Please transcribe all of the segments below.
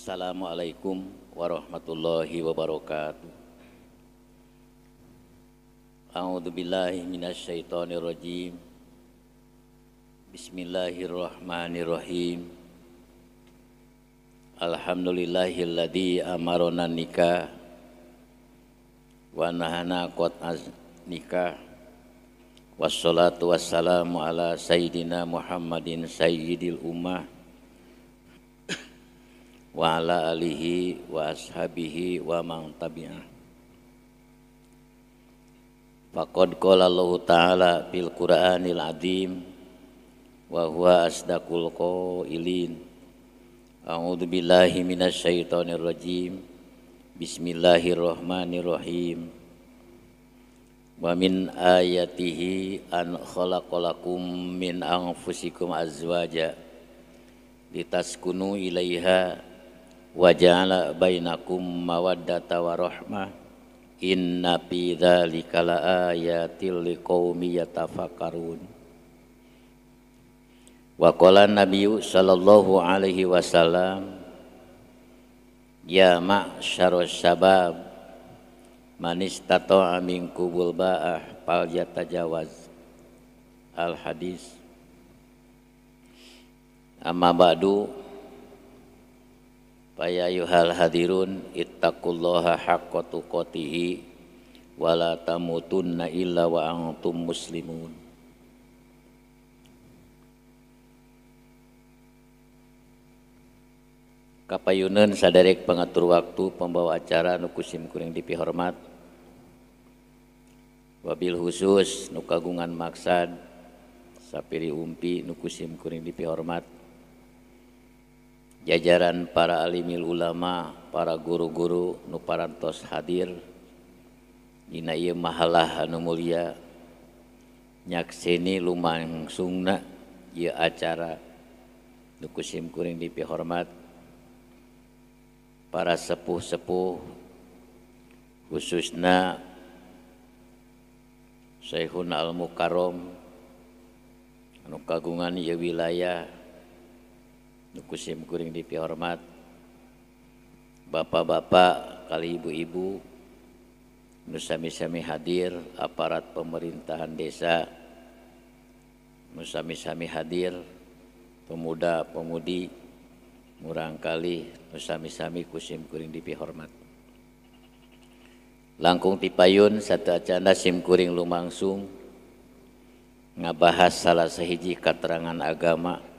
Assalamualaikum warahmatullahi wabarakatuh. A'udzu billahi minasyaitonir rajim. Bismillahirrahmanirrahim. Alhamdulillahilladzi amarona nikah wa nahana qat nikah. Wassalatu wassalamu ala sayyidina Muhammadin sayyidil ummah wa ala alihi wa ashabihi wa man tabi'ah. Faqad qala Allahu ta'ala fil Qur'anil azim wa huwa asdaqul qailin. A'udzu billahi minasyaitonir rajim. Bismillahirrahmanirrahim. Wa min ayatihi an khalaqalakum min anfusikum azwaja litaskunu ilaiha wa ja'ala bainakum mawaddata wa rahmah. Inna fi dzalika laayatil liqaumin yatafakkarun. Wa qala nabiyyu sallallahu alaihi wasallam, ya ma'syarus syabab man istata'a minkumul ba'ah falyatajawaz. Al hadis. Amma ba'du. Fa ya ayyuhal hadirun ittaqullaha haqqa tuqatihi wa la tamutunna illa wa antum muslimun. Kapayuneun saderek pengatur waktu pembawa acara nu ku sim kuring dipihormat, wabil khusus nu kagungan maksad sapiri umpi nu ku sim kuring dipihormat, jajaran para alimil ulama, para guru-guru nu parantos hadir dina ieu mahalah anu mulia nyakseni lumangsungna ieu acara nu ku sim kuring dipihormat, para sepuh-sepuh khususna Syekhuna Al-Mukarram anu kagungan ieu wilayah nu ku sim kuring dipihormat, bapak-bapak kali ibu-ibu nu sami-sami hadir, aparat pemerintahan desa nu sami-sami hadir, pemuda-pemudi murangkali nu sami-sami ku sim kuring dipihormat. Langkung tipayun satu acana sim kuring lumangsung ngabahas salah sahiji katerangan agama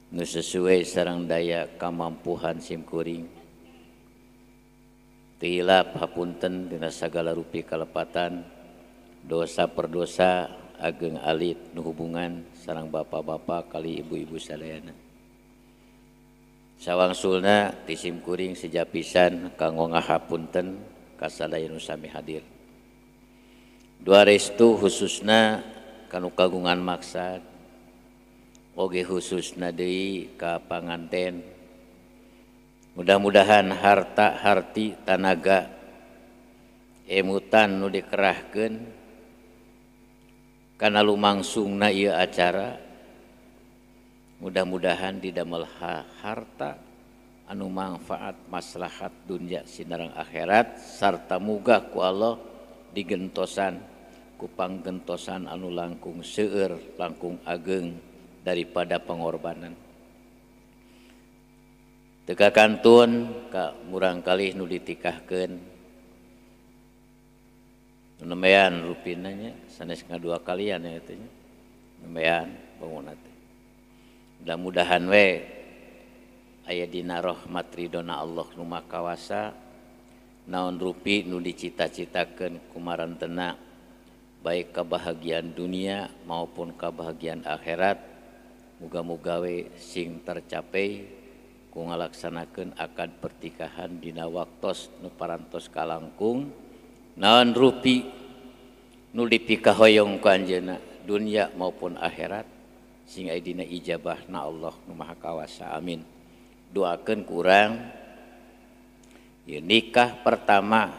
nu sesuai sareng daya kamampuhan sim kuring. Teu hilap hapunten dina sagala rupi kalepatan, dosa perdosa ageng alit nu hubungan sareng bapak-bapak kali ibu-ibu sadayana. Sawangsulna ti sim kuring sejapisan kanggo ngahapunten ka sadaya nu sami hadir. Dua restu khususna kanu kagungan maksad, oge khususna deui ka panganten. Mudah-mudahan harta harti tanaga emutan nu dikerahkeun kana lumangsungna ieu acara, mudah-mudahan didamel harta anu manfaat maslahat dunya sinareng akhirat, sarta muga ku Allah digentosan ku panggentosan anu langkung seueur langkung ageng daripada pengorbanan. Teu kantun ka murangkalih nu ditikahkeun nembean rupina nya sanes ngadua kalian ya teh nya nembean bangunna teh. Mudah-mudahan we aya dina rahmat ridona Allah nu Maha Kawasa, naon rupi nu dicita-citakeun kumarentena baik kebahagiaan dunia maupun kebahagiaan akhirat, muga-muga we sing tercapai ku ngalaksanakeun akad pertikahan dina waktos nu parantos kalangkung. Naon rupi nu dipikahoyong ku anjeunna dunia maupun akhirat sing aya dina ijabahna Allah nu Maha Kawasa. Amin. Doakeun ku urang ieu nikah pertama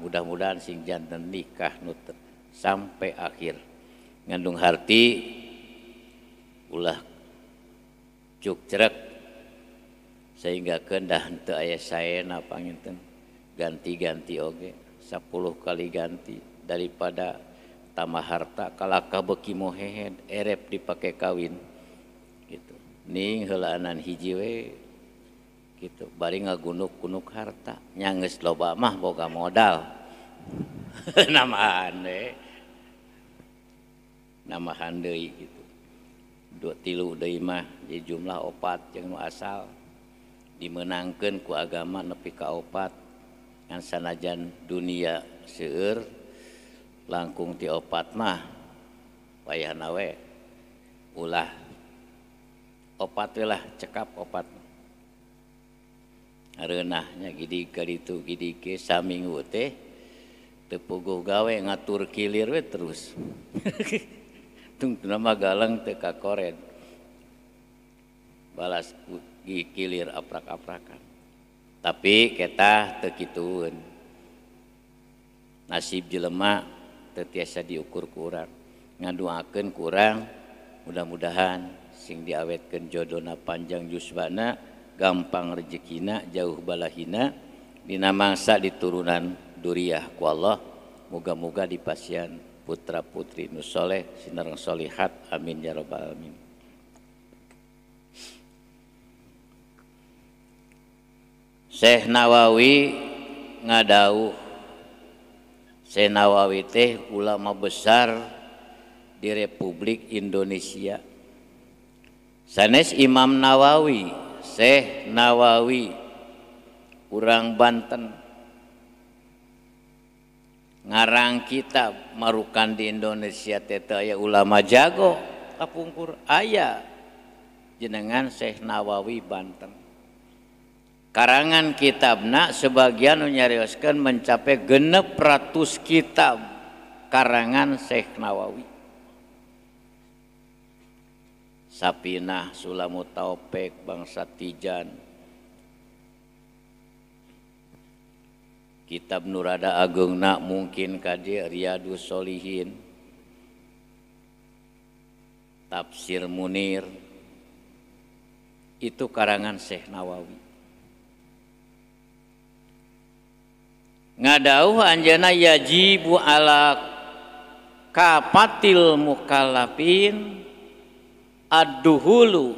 mudah-mudahan sing janten nikah nu sampai akhir, ngandung harti ulah cuk cerek. Sehingga kendah teu aya saena panginten ganti-ganti oge 10 kali ganti daripada tambah harta kalakah beuki mohehed erep dipake kawin gitu. Ning heulaanan hiji we gitu bari ngagunuk-gunuk harta nya geus loba mah boga modal. Namahan we. Namahan deui gitu. 2 3 deui mah jadi jumlah 4 jeung nu asal dimenangkeun ku agama nepi ka 4 ngan sanajan dunia seueur langkung ti 4 mah wayahna we ulah 4 we lah cekap 4 areunahnya gidig ka ditu gidig ke saminggu teh teu puguh gawe ngatur kilir we terus. Tungtuna mah galang teu kakored balas kilir aprak-aprakan. Tapi kita teu kitueun. Nasib jelema teu tiasa diukur ku urang. Ngaduakeun ku urang mudah-mudahan sing diawetkeun jodona panjang yuswana, gampang rejekina, jauh balahina, dina mangsa diturunan duriah ku Allah. Muga-muga dipasian putra putri nu soleh sinareng solihat, amin ya rabbal alamin. Syekh Nawawi ngadauh. Syekh Nawawi teh ulama besar di Republik Indonesia. Sanes Imam Nawawi, Syekh Nawawi urang Banten. Ngarang kitab marukan di Indonesia teh teu aya ulama jago kapungkur aya jenengan Syekh Nawawi Banten. Karangan kitabna sebagian nu nyarioskeun mencapai 600 kitab karangan Syekh Nawawi. Sapinah, Sulamut Taufik, Bangsa Tijan. Kitab Nurada Agengna mungkin ka dieu Riyadhus Shalihin. Tafsir Munir. Itu karangan Syekh Nawawi. Ngadauh anjeunna yajibu ala kapatil mukallafin ad-duhulu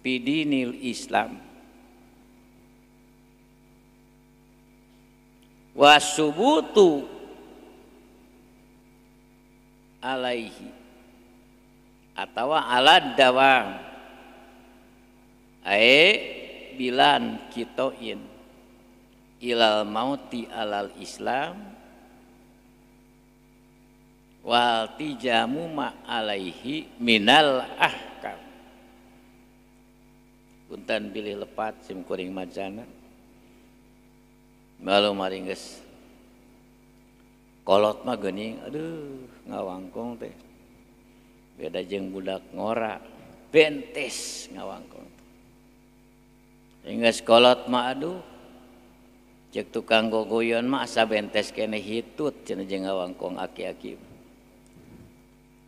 bidinil Islam wasubutu alaihi atawa ala dawam ae bilan kitoin ilal mauti alal Islam wal tijamu ma alaihi minal ahkam. Punten bilih lepat sim kuring majana. Malu maring geus kolot mah geuning aduh ngawangkong teh. Beda jeung budak ngora bentes ngawangkong. Geus kolot mah aduh cek tukang gogoyon mah asa bentes keneh hitut cenah jeung ngawangkong aki-aki.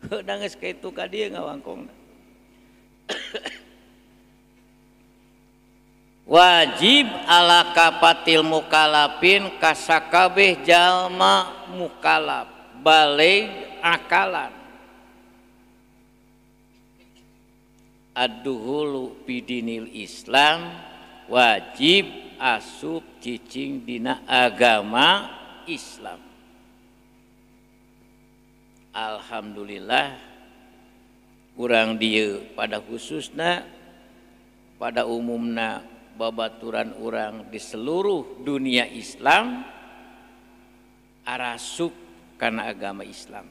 Heuh geus kitu ka dieu ngawangkongna. Wajib ala kapatil mukalafin kasakabeh jalma mukalaf balig akalan ad-duhulu bidinil Islam wajib asup cicing dina agama Islam. Alhamdulillah urang dieu pada khususna pada umumna babaturan urang di seluruh dunia Islam arasup kana agama Islam.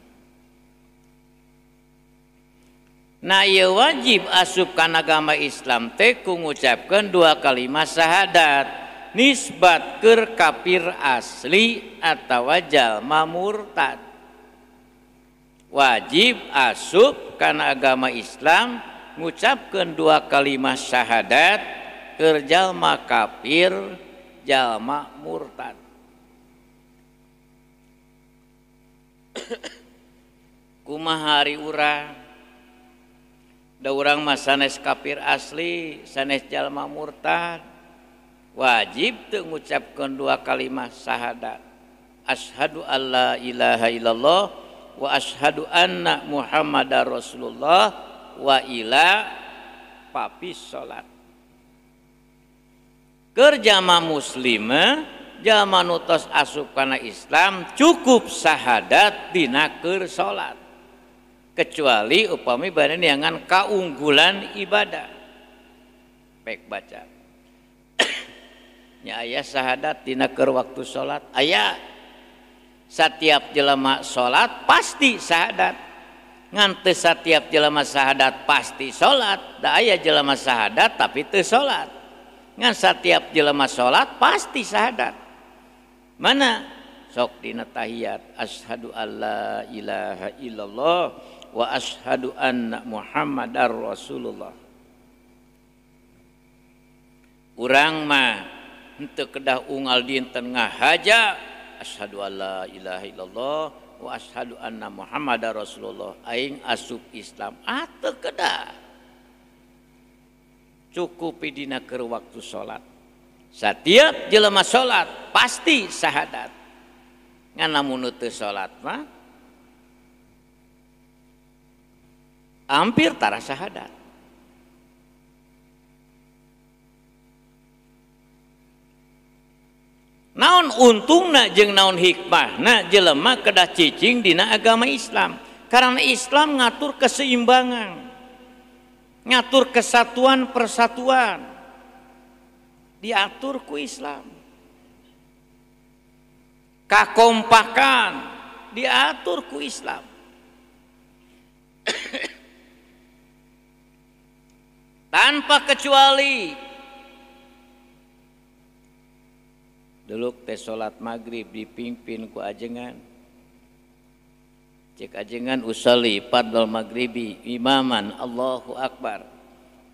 Nah ieu wajib asup kana agama Islam teh ku ngucapkeun dua kalimat syahadat nisbat keur kafir asli atawa jalma murtad. Wajib asup kana agama Islam ngucapkeun dua kalimat syahadat keur jalma kafir jalma murtad. Kumaha ari urang Da urang mah sanes kafir asli, sanes jalma murtad. Wajib teu ngucapkeun dua kalimat syahadat. Asyhadu alla ilaha illallah wa asyhadu anna Muhammadar Rasulullah wa ila papi salat. Keur jalma muslimah, jalma nu tos asup kana Islam cukup syahadat dina keur salat. Kecuali upami bade neangan kaunggulan ibadah. Baik baca. Nya aya syahadat dina keur waktu salat, aya setiap jelema salat pasti syahadat. Ngan teu setiap jelema syahadat pasti salat, da aya jelema syahadat tapi teu salat. Ngan setiap jelema salat pasti syahadat. Mana? Sok dina tahiyat asyhadu alla ilaha illallah wa asyhadu anna Muhammadar Rasulullah. Urang mah henteu kedah unggal dinten ngahaja asyhadu alla ilaha illallah wa asyhadu anna Muhammadar Rasulullah, aing asup Islam. Ah teu kedah. Cukup dina keur waktu salat. Setiap jelema salat pasti syahadat. Ngan lamun teu salat mah hampir tara syahadat. Naon untungna jeung naon hikmahna jelema kedah cicing dina agama Islam. Karena Islam ngatur keseimbangan, ngatur kesatuan persatuan, diatur ku Islam. Kakompakan diatur ku Islam. Tanpa kecuali duluk teh salat maghrib dipimpin ku ajengan. Cek ajengan usolli fardhol maghribi imaman Allahu akbar.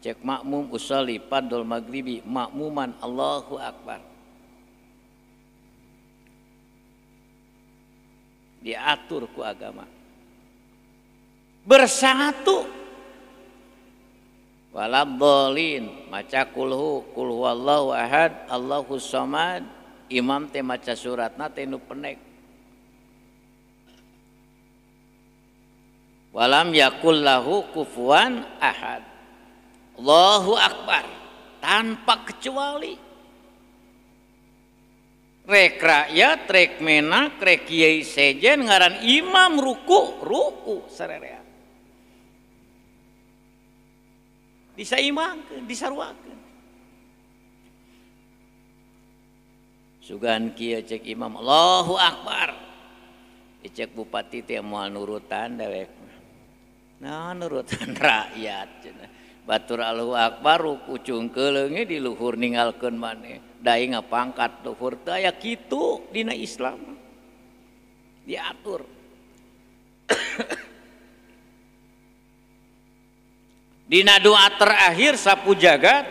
Cek makmum usolli fardhol maghribi makmuman Allahu akbar. Diatur ku agama. Bersatu. Waladhdallin maca kulhu, kul huwallahu ahad, Allahus samad. Imam teh maca suratna teh nu pendek. Walam yakul lahu kufuwan ahad. Allahu akbar, tanpa kecuali. Rek rakyat, rek menak, rek kiai sejen ngaran imam ruku, ruku sarerea. Disaimangkeun, disaruakeun. Sugan kieu cek imam Allahu akbar. Dicek bupati teh moal nurutan dewek. Nah nurutan rakyat cenah. Batur Allahu akbar ruku cungkeuleunge di luhur ninggalkeun maneh. Da aing ngapangkat luhur teu aya kitu dina Islam. Diatur. Dina doa terakhir sapu jagat,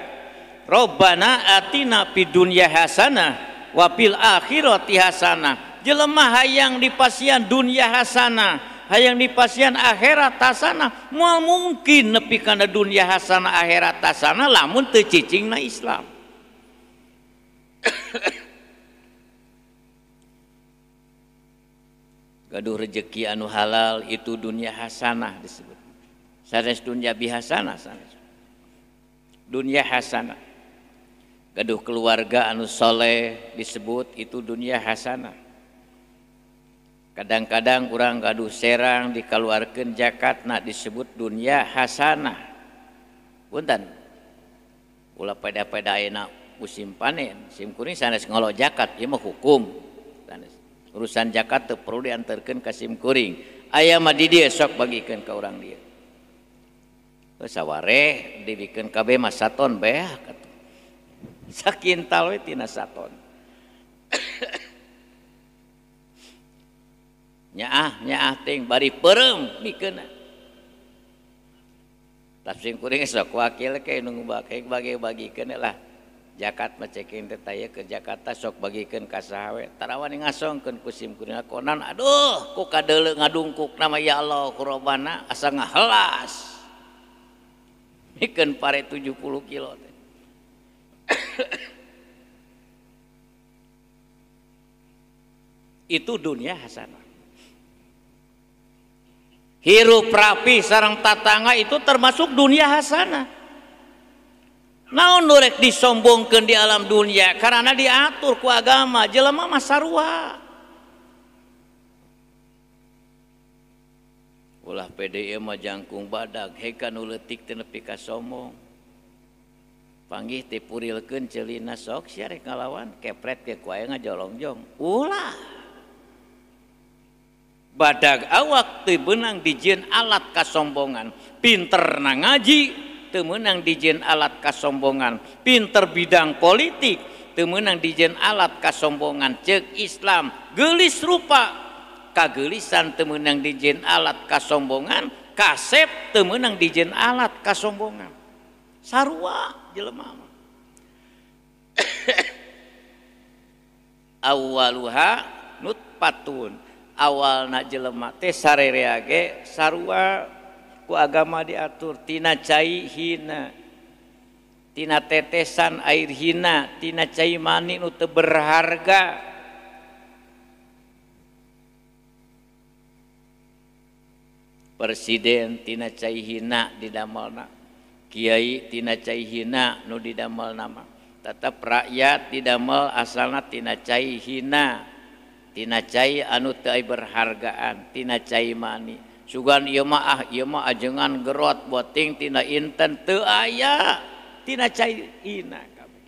Robbana atina fid dunya hasanah wa fil akhirati hasanah. Jelema hayang dipasian dunya hasanah, hayang dipasian akhirat hasanah, moal mungkin nepi kana dunya hasanah akhirat hasanah lamun teu cicingna Islam. Gaduh rejeki anu halal itu dunia hasanah disebut. Sanes dunia bihasanah sanes. Dunia hasanah. Gaduh keluarga anu soleh disebut itu dunia hasanah. Kadang-kadang urang gaduh serang dikaluarkeun zakatna disebut dunia hasanah. Punten. Ulah pada-pada ayeuna musim panen, sim kuring sanes ngolo zakat ieu mah hukum. Sanes. Urusan zakat teu perlu diantarkeun ka sim kuring. Aya mah di dieu sok bagikeun ka urang dieu. Saware dibikeun kabeh mah saton beak atuh. Sakintal we tina saton. Nyaah nyaah ting bari peureum bikeunna. Tapi sim kuring sok wakil ke nu bagi-bagikeun lah. Zakat mah ceking teh taya ke Jakarta sok bagikeun ka saha we. Tarawan ngasongkeun ku sim kuring konan aduh ku kadeuleu ngadungkuk nama ya Allah kurobana asa ngahelas. Mikeun pare 70 kilo teh. Itu dunia hasanah. Hirup rapi sareng tatangga itu termasuk dunia hasanah. Naon nu rek disombongkeun di alam dunia karena diatur ku agama, jelema mah sarua. Ulah PDI mah jangkung badag, heka nu leutik teu nepi ka sombong. Panggih teh purilkeun ceulina sok sia rek ngalawan, kepret ke ku aya ngajolongjong. Ulah. Badag awak teu beunang dijieun alat kasombongan, pinter na ngaji teu meunang dijieun alat kasombongan, pinter bidang politik teu meunang dijieun alat kasombongan. Ceuk Islam geulis rupa kageulisan teu meunang dijieun alat kasombongan, kasep teu meunang dijieun alat kasombongan. Sarua jelema mah. Awaluha nutfatun, awalna jelema teh sarerea ge sarua ku agama diatur tina cai hina, tina tetesan air hina, tina cai mani nu teu berharga. Presiden tina cai hina didamelna, kiai tina cai hina nu didamelna mah. Tetep rakyat didamel asalna tina cai hina, tina cai anu teu berhargaan, tina cai mani. Sugan ieu mah ah ieu mah ajengan gerot boting tina inten teu aya, tina cai hina kabeh.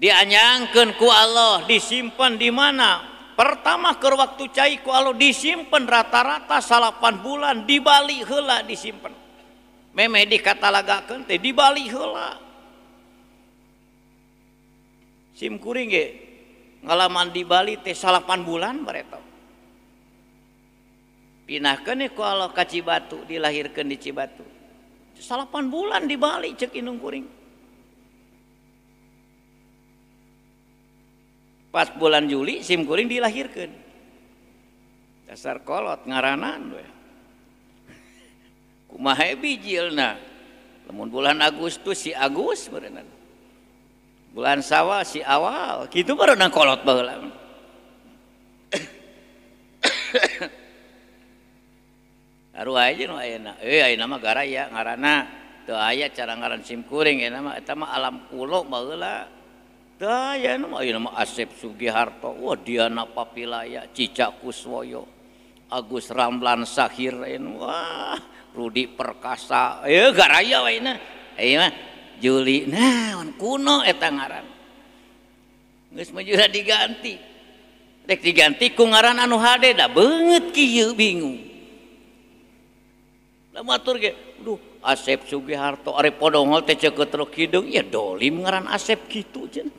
Dianyangkeun ku Allah, disimpan di mana? Pertama keur waktu cai ku Allah disimpan rata-rata 8 bulan di Bali heula disimpan. Memeh dikatalagakeun teh di Bali heula. Sim kuring ge ngalaman di Bali teh 8 bulan bareto. Pinahkeun ku Allah ka Cibatu, dilahirkeun di Cibatu. 8 bulan di Bali ceuk indung kuring. Pas bulan Juli sim kuring dilahirkeun. Dasar kolot ngaranan we. Kumaha bijilna? Lamun bulan Agustus si Agus berenang. Bulan Sawal si Awal, kitu barenang kolot baheula. Aruh aja nu ayeuna. Ayeuna mah garaya ngaranna teu aya cara ngaran sim kuring ayeuna mah eta mah alam kulo baheula. Teu aya nu ayeuna mah Asep Sugiharto, wah Diana Papilaya, Cica Kuswoyo, Agus Ramlan Sahir, wah Rudi Perkasa, garaya we ayeuna. Ayeuna mah Juli naon kuno eta ngaran. Geus mah diganti. Rek diganti ku ngaran anu hade da beungeut kieu bingung. Da matur ge, duh Asep Sugiharto ari podongol teh ceukeut truk hideung ya dolim ngaran Asep kitu cenah.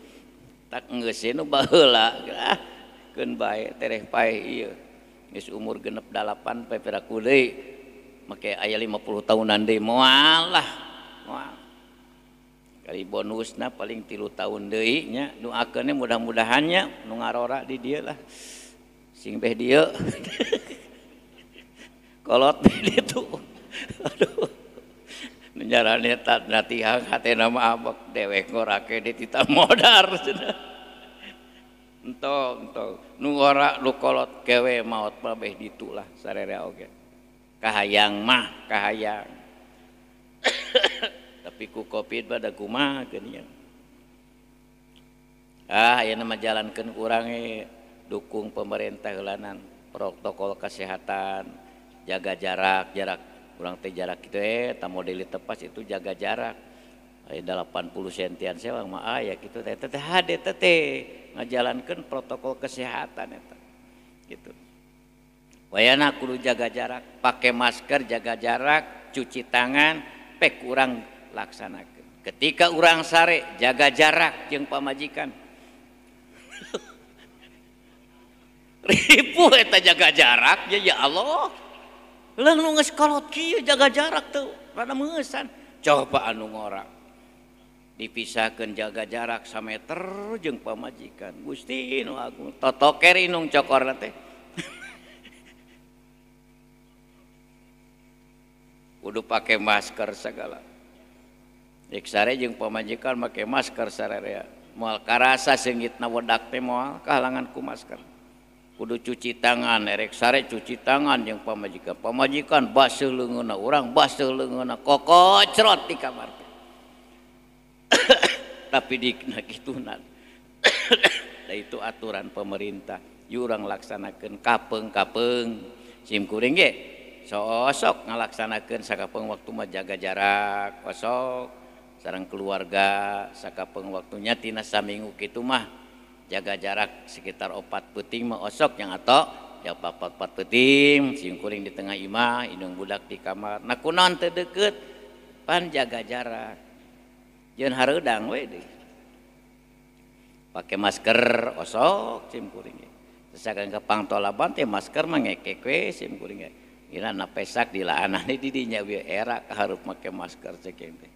Tak geus nu baheula ah keun bae tereh paeh ieu. Geus umur 68 peperaku deui make aya 50 tahunan deui moal lah. Moal. Kali bonusna paling 3 tahun deui nya doakeun mudah-mudahan nya nu ngarora di dieu lah. Sing beh dieu. Kolot di ditu. Aduh. Nu nyarane natihang hatena mah abek dewek ngorake di tita modar cenah. Entong entong nu ngora nu kolot kewe maot mah beh ditu lah sarerea oge. Kahayang mah kahayang. Tapi ku Covid pada kumaha geuningan. Ah ayeuna mah jalankeun urang dukung pemerintah heulanan protokol kesehatan, jaga jarak, jarak urang teh jarak kitu eta model tepas itu jaga jarak. Aya 80 sentian sewang mah aya kitu teh teh hade teh ngajalankeun protokol kesehatan eta. Gitu. Wayana kudu jaga jarak, pakai masker, jaga jarak, cuci tangan, pek urang laksanakeun. Ketika urang sare jaga jarak jeung pamajikan. Ripuh eta jaga jarak ya, ya Allah. Leung nu geus kolot kieu jaga jarak teu rada meueusan. Coba anu ngora. Dipisahkeun jaga jarak sameter jeung pamajikan. Gusti nu agung totoker inung cokorna teh. Kudu pake masker segala. Rek sare jeung pamajikan make masker sararea. Moal karasa seungitna wedak teh moal kahalangan ku masker. Kudu cuci tangan, erek sare cuci tangan jeung pamajikan. Pamajikan baseuh leungeunna, urang baseuh leungeunna, kokocrot di kamar teh. Tapi dikna kituna. Da itu aturan pemerintah. Urang laksanakeun kapeung-kapeung. Sim kuring ge sosok ngalaksanakeun sakapeung waktu mah jaga jarak, osok sareng keluarga sakapeung waktunya tina saminggu kitu mah jaga jarak sekitar 4 peuting mah osok yang atau ya 4 peuting sim kuring di tengah imah indung budak di kamar. Nah kunaon teu deukeut pan jaga jarak. Jeung hareudang we deui. Pake masker osok sim kuring. Sesakan ke pangtolaban teh masker mah ngekek we sim kuring ge. Ina na pesak dilaanane di dinya we era kahareup make masker cekeng teh.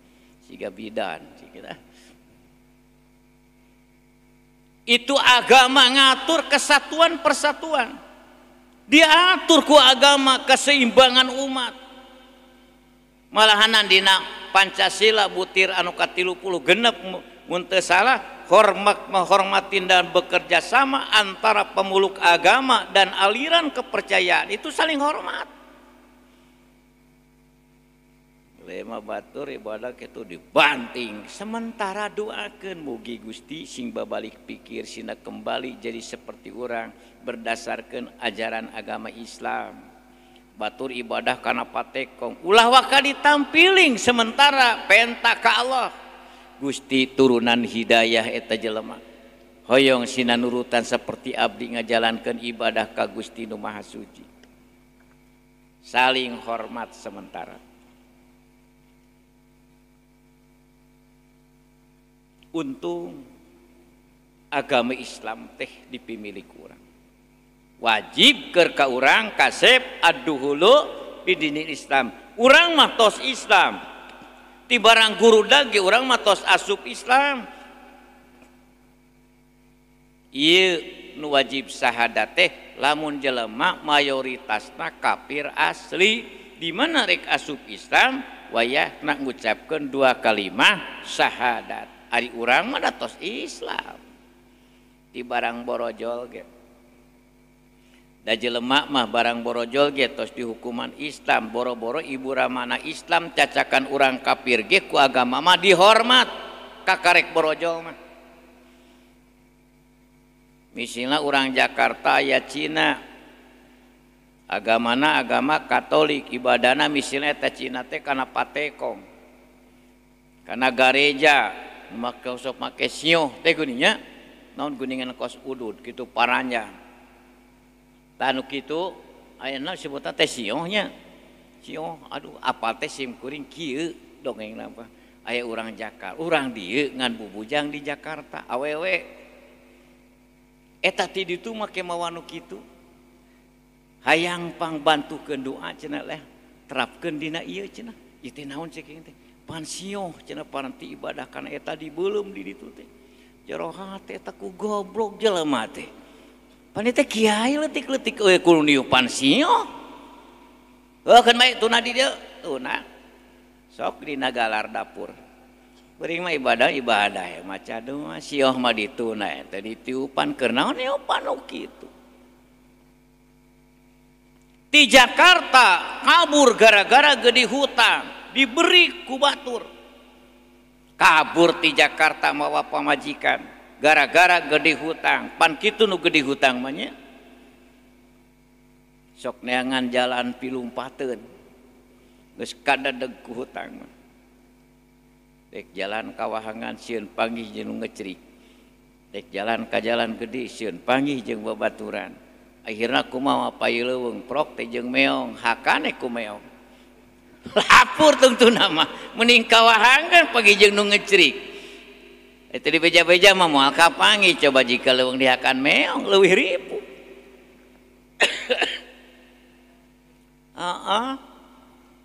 Siga bidan cik. Itu agama ngatur kesatuan persatuan. Diatur ku agama keseimbangan umat. Malahanan dina Pancasila butir anu ka-36 mun teu salah hormat menghormatin dan bekerja sama antara pemeluk agama dan aliran kepercayaan itu saling hormat. Lema batur ibadah itu dibanting sementara doakeun mugi Gusti sing babalik pikir sina kembali jadi seperti orang berdasarkan ajaran agama Islam. Batur ibadah kana patekong ulah waka ditampiling sementara penta ka Allah. Gusti turunan hidayah eta jelema hoyong sina nurutan seperti abdi ngajalankeun ibadah ka Gusti nu Maha Suci. Saling hormat sementara. Untung agama Islam teh dipimilik urang. Wajib keur ka urang kasep aduhulu bidini Islam. Urang mah tos Islam. Ti barang guru dage urang mah tos asup Islam. Ieu nu wajib syahadat teh lamun jelema mayoritasna kafir asli. Di mana rek asup Islam wayahna ngucapkeun dua kalimah syahadat. Ari urang mah tos Islam. Di barang borojol ge. Da jelema mah barang borojol ge tos dihukuman Islam, boro-boro ibu ramana Islam cacakan urang kafir ge ku agama mah dihormat kakarek borojol mah. Misalnya urang Jakarta ya Cina, agamana agama Katolik, ibadana misalnya eta Cina teh kana patekong, kana gareja, make sok make sioh teh guninya, naon guningan kos udud kitu paranjang. Tanu kitu ayeuna sebutna teh siohnya. Sioh aduh apa teh sim kuring kieu dongeng napa. Aya urang Jakarta, urang dieu ngan bubujang di Jakarta awewe. Eta ti ditu make mawa nu kitu. Hayang pangbantukeun doa cenah leh, terapkeun dina ieu cenah. Ieu teh naon cek teh? Pan sioh cenah paranti ibadah kana eta dibeuleum di ditu teh. Jero hate eta ku goblok jelema teh. Pan teh kiai leutik-leutik euy kudu niupan sioh. Heuh keun bae tuna di dieu, tuna. Sok dina galar dapur. Beuring mah ibadah ibadah ya maca doa sioh mah dituna eta ditiupan keur naon niupan nu kitu. Di Jakarta kabur gara-gara gede hutang, diberi ku batur. Kabur di Jakarta mawa pamajikan. Gara-gara gede hutang, pan kitu nu gede hutang mah nya. Sok neangan jalan pilumpateun. Geus kadadeg ku hutang mah. Dek jalan kawahangan sieun panggih jeung nu ngecrik. Dek jalan ka jalan gede sieun panggih jeung babaturan. Akhirna kumaha paileuweung prok teh jeung meong, hakane ku meong. Lapur tungtuna mah, mending kawahangan panggih jeung nu ngecrik. Itu di beja-beja mah moal kapangi coba jika leuweung dihakan meong leuwih ribu. Heeh.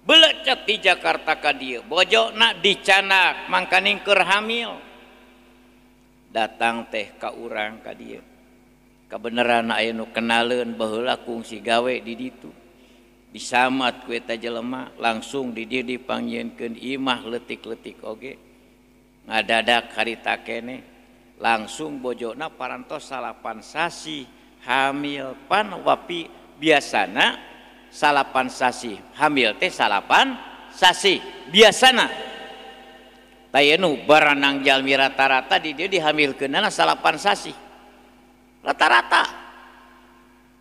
Belecet di Jakarta ka dieu, bojona dicanak mangkaning keur hamil. Datang teh ka urang ka dieu. Kabeneran aya nu kenaleun baheula kungsi gawe di ditu. Disamat ku eta jelema langsung di dieu dipanggieunkeun imah leutik-leutik oge. Ngadadak harita keneh langsung bojona parantos 8 sasih hamil pan wapi biasana 8 sasih hamil teh 8 sasih biasana. Tayenu baranang jalmi rata-rata di dieu dihamilkeunana 8 sasih. Rata-rata.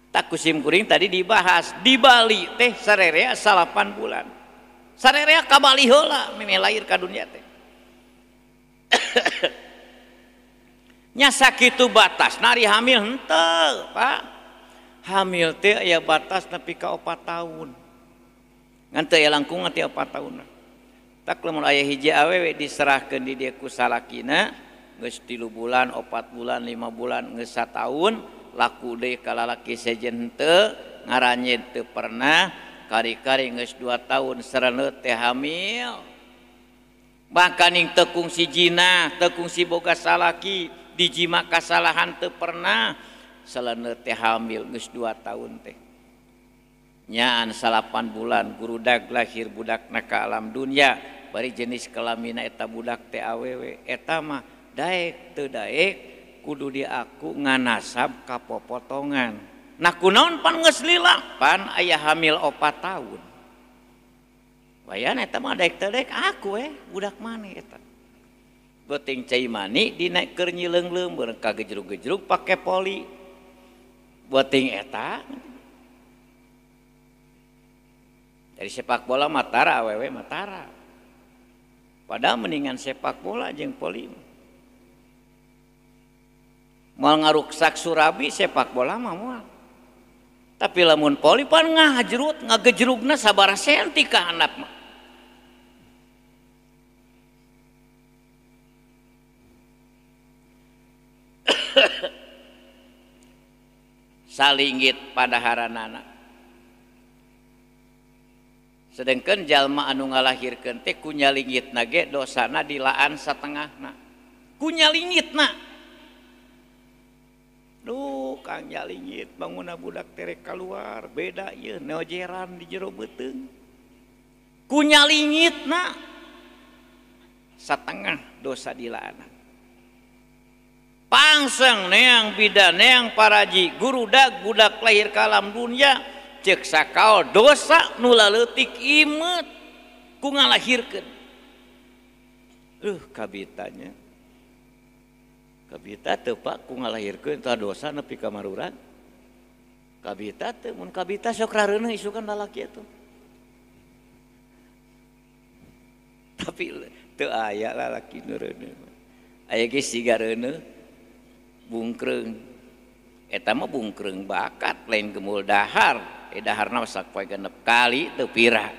Tak kusim kuring tadi dibahas di Bali teh sarerea 8 bulan. Sarerea ka Bali heula memeh lahir ka dunia teh. Nya sakitu batas nari hamil henteu, Pak. Hamil teh aya batas nepi ka 4 tahun. Ngan teu aya langkung teh 4 tahun. Tak lamun aya hiji awewe diserahkeun di dieu ku salakina geus 3 bulan, 4 bulan, 5 bulan, geus sataun laku deui ka lalaki sejen henteu, ngaranyeun teu pernah, kari-kari geus 2 tahun sereneut teh hamil. Bahkan teu kungsi jinah, teu kungsi boga salaki, dijima kasalahan teu pernah, seleneut teh hamil geus 2 tahun teh. Nyaan 8 bulan gurudag lahir budakna ka alam dunia, bari jenis kelamina eta budak teh awewe, eta mah daek teu daek kudu diaku nganasab kapopotongan. Nah kunaon pan geus lila pan aya hamil 4 tahun. Wayan eta mah daek teu daek aku budak maneh eta. Beuting cai mani dina keur nyileung-leung kagejrug-gejrug pake poli. Beuting eta. Dari sepak bola matara awewe matara. Padahal mendingan sepak bola jeung poli. Moal ngaruksak surabi sepak bola mah moal. Tapi lamun poli pan ngahajrut ngagejrugna sabaraha senti ka handap mah. Salinggit padaharanana. Sedengkeun jalma anu ngalahirkeun teh ku nyalingitna ge dosana dilaan satengahna. Ku nyalingitna. Duh, Kang nyalingit bangunna budak terek keluar, beda ieu neojeran di jero beuteung. Ku nyalingitna satengah dosa dilaana. Pangseng neang bidan neang paraji gurudag budak lahir ka alam dunia cek sakal dosa nu laleutik imet ku ngalahirkeun. Kabitanya. Kabita teu Pak ku ngalahirkeun tah dosa nepi ka maruran. Kabita teu mun kabita sok rareuneuh isukan lalaki eta. Tapi teu aya lalaki nu reuneuh. Aya ge siga reuneuh bungkreung. Eta mah bungkreung bakat lain gemul dahar. Daharna sak poe 6 kali teu pira.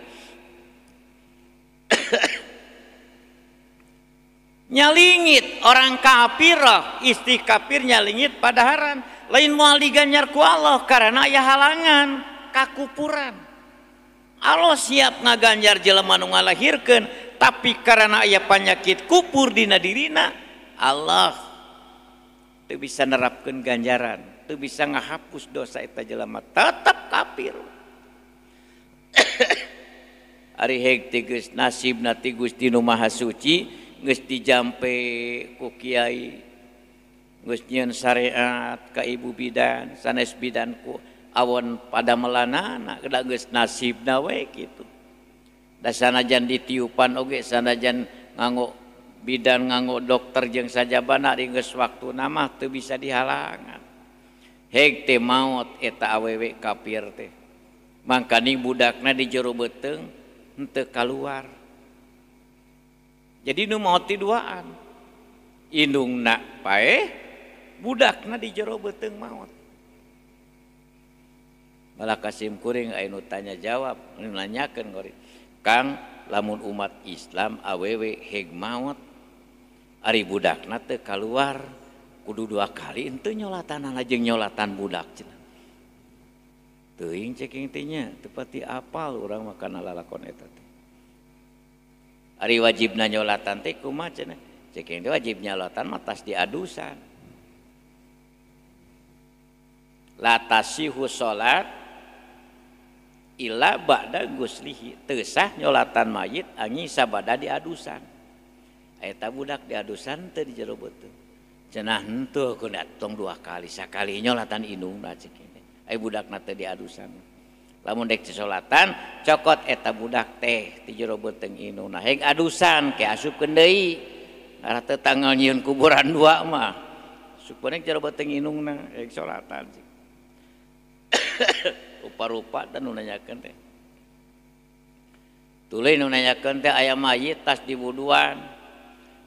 Nyalingit orang kafir, istri kafir nyalingit padaharan lain moal diganjar ku Allah karena aya halangan kakupuran. Allah siap ngaganjar jelema nu ngalahirkeun tapi karena aya penyakit kupur dina dirina Allah teu bisa nerapkeun ganjaran, teu bisa ngahapus dosa eta jelema tetep kafir. Ari heg teh geus nasibna ti Gusti Nu Maha Suci geus dijampe ku kiai geus nyieun syariat ka ibu bidan sanes bidan ku awon pada melanana da geus nasibna we kitu. Da sanajan ditiupan oge sanajan nganggo bidan nganggo dokter jeung sajabana ari geus waktuna mah teu bisa dihalangan. Heg teh maot eta awewe kafir teh. Mangkaning budakna di jero beuteung henteu kaluar. Jadi nu maot ti duaan. Indungna paeh, budakna di jero beuteung maot. Malah kasim kuring aya nu tanya jawab, nu nanyakeun kuring. Kang, lamun umat Islam awewe heg maot, ari budakna teu kaluar, kudu 2 kali henteu nyolatanana jeung nyolatan budak cenah. Teuing ceking teh nya, teu pati apal urang mah kana lalakon eta teh. Ari wajibna nyolatan teh kumaha cenah? Ceking teh wajib nyolatan mah tas diadusan. La tasihu salat Ila ba'da guslihi teu sah nyolatan mayit angi sabada diadusan. Eta budak diadusan teu di jero beuteung. Cenah henteu kudu tong dua kali sakali nyolatan indungna cik ini. Ai budakna teu diadusan. Lamun dek solatan cokot eta budak teh ti jero beuteung indungna heg adusan ke asupkeun deui. Arah teu tanggal nyieun kuburan dua mah. Asupkeun jero beuteung indungna heg solatan cik. Rupa-rupa dan nu nanyakeun teh. Tuluy nu nanyakeun teh aya mayit tas diwuduan.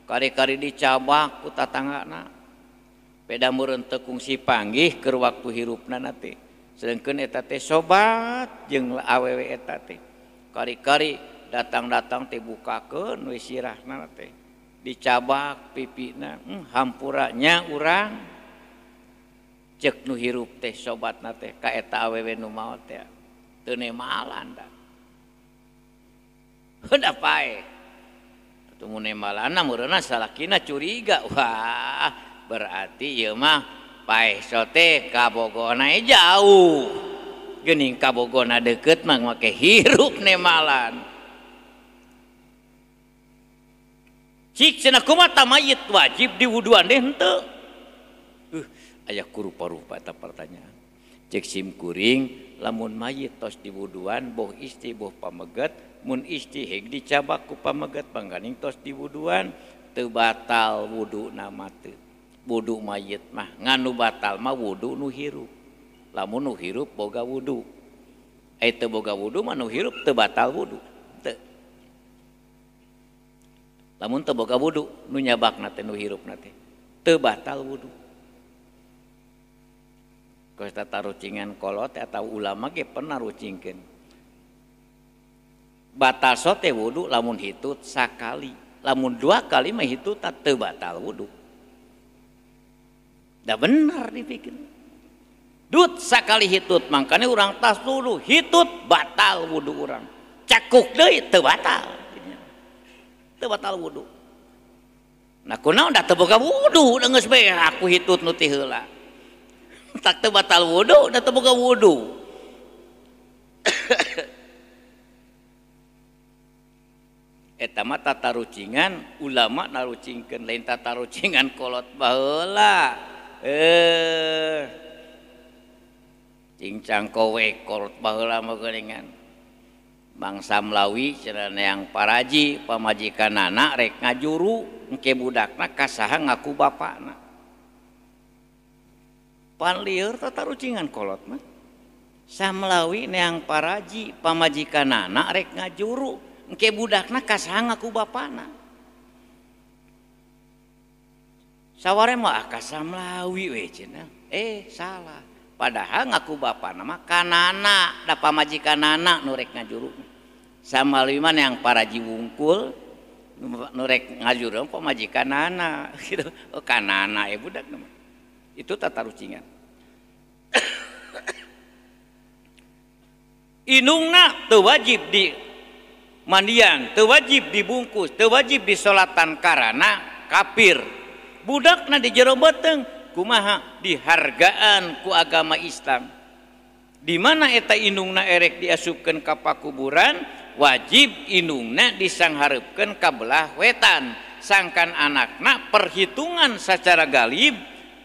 Kari-kari dicabak ku tatanggana. Beda meureun teu kungsi panggih keur waktu hirupna teh. Sedengkeun eta teh sobat jeung awewe eta teh. Kari-kari datang-datang teh bukakeun we sirahna teh. Dicabak pipina, hampura nya urang. Cek nu hirup teh sobatna teh ka eta awewe nu maot teh. Teu nemalan da. Heuda pae. Atuh mun nemalanna meureunna salakina curiga. Wah, berarti ieu mah pae sote kabogona jauh. Geuning kabogona deukeut mah make hirup nemalan. Cik cenah kumaha mayit wajib diwuduan deh henteu. Aya kurupa-rupa eta pertanyaan. Cek sim kuring lamun mayit tos diwuduan boh istri boh pameget mun istri heg dicabak ku pameget pangganing tos diwuduan teu batal wuduna mah teu. Wudu mayit mah ngan nu batal mah wudu nu hirup. Lamun nu hirup boga wudu. Ai teu boga wudu mah nu hirup teu batal wudu. Teu. Lamun teu boga wudu nu nyabakna teh nu hirupna teh teu batal wudu. Kos tata rucingan kolot atau ulama ge pernah rucingkeun. Batal sote wudu lamun hitut sakali, lamun dua kali mah hitut teu batal wudu. Da bener dipikir. Dut sakali hitut mangkane urang tas dulu hitut batal wudu urang. Cakuk deui teu batal. Teu batal wudu. Nah kunaon da teu boga wudu geus bae aku hitut nu ti heula. Tak teu batal wudu, da teu boga wudu. Eta mah tata rucingan ulama narucingkeun lain tata rucingan kolot baheula. Cincang kowe kolot baheula mah geuningan. Bangsa Melawi cenah neang paraji pamajikanana rek ngajuru engke budakna kasaha ngaku bapakna. Pan lieur tata rucingan kolot mah. Samlawi neang paraji pamajikanana rek ngajuru engke budakna kasaha ngaku bapana. Saware mah ka Samlawi we cenah. Salah. Padahal ngaku bapana mah kanana da pamajikanana nu rek ngajuru. Samlawi mah neang paraji wungkul nu rek ngajuru pamajikanana gitu. Oh kanana budak mah. Itu tata rucingan. Inungna teu wajib di mandian, teu wajib dibungkus, teu wajib disolatan karana kafir. Budakna di jero beuteung kumaha dihargaan ku agama Islam. Di mana eta inungna erek diasupkeun ka pakuburan, wajib inungna disanghareupkeun ka belah wetan. Sangkan anakna perhitungan secara galib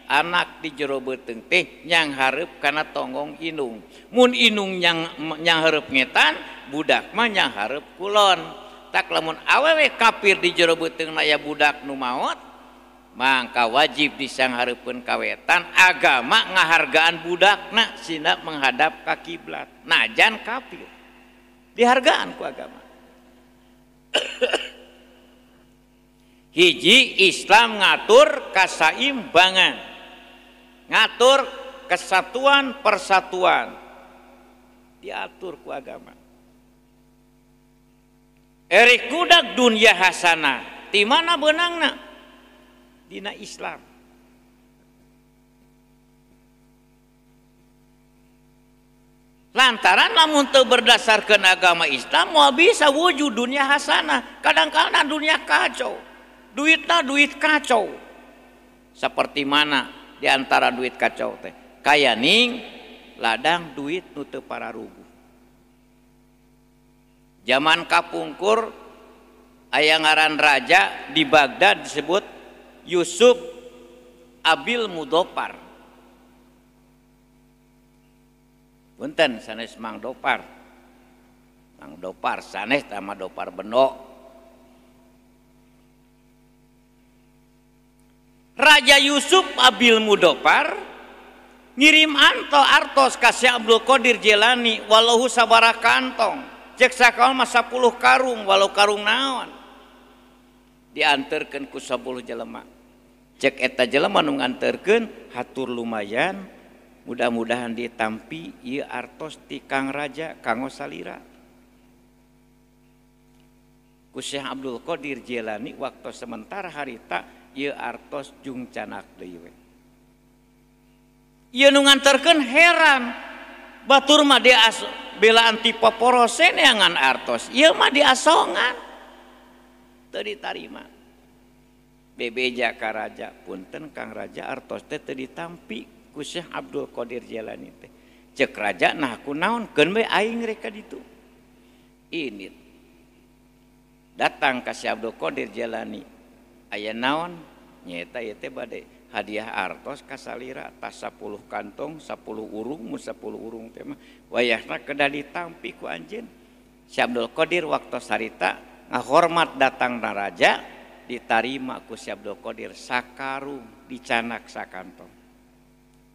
anak di jero beuteung teh nyanghareup kana tonggong inung. Mun inung nyanghareup ngetan, budak mah nyanghareup kulon. Tak lamun awewe kafir di jero beuteung aya budak nu maot, mangka wajib disanghareupeun ka wetan. Agama ngahargaan budakna sina menghadap ka kiblat. Najan kafir dihargaan ku agama. Hiji Islam ngatur kasaimbangan, ngatur kesatuan persatuan, diatur ku agama. Erek kudak dunia hasanah, di mana benangna? Dina Islam. Lantaran lamun teu berdasarkan agama Islam moal bisa wujud dunia hasanah. Kadang-kadang dunia kacau, duitna duit kacau. Seperti mana di antara duit kacau teh? Kaya ning ladang duit nu teu pararuguh. Zaman kapungkur aya ngaran raja di Baghdad disebut Yusuf Abil Mudofar. Punten sanes Mang Dopar. Mang Dopar sanes tama Dopar Bendo. Raja Yusuf Abil Mudofar ngirim anto artos ka Syekh Abdul Qadir Jailani walau sabaraha kantong. Cek sakaol mah 10 karung walau karung naon. Dianterkeun ku 10 jelema. Cek eta jelema nu nganterkeun hatur lumayan, mudah-mudahan ditampi ieu artos ti Kang Raja kanggo salira. Ku Syekh Abdul Qadir Jailani waktu sementara harita ieu artos jung canak deui we. Ieu nu nganterkeun heran, batur mah belaan ti poporose neangan artos, ieu mah diasongan teu ditarima. Bebeja ka raja, punten Kang Raja artos teh teu ditampi ku Syekh Abdul Qadir Jailani teh. Cek raja nah kunaon keun we aing rek ka ditu. Ini datang ka Syekh Abdul Qadir Jailani, aya naon nyaeta ieu teh bade hadiah artos ka salira tas 10 kantong 10 urung mun 10 urung teh mah wayahna kedah ditampi ku anjeun. Syekh Abdul Qadir waktu sarita ngahormat datangna raja ditarima ku Syekh Abdul Qadir sakarung dicanak sakantong.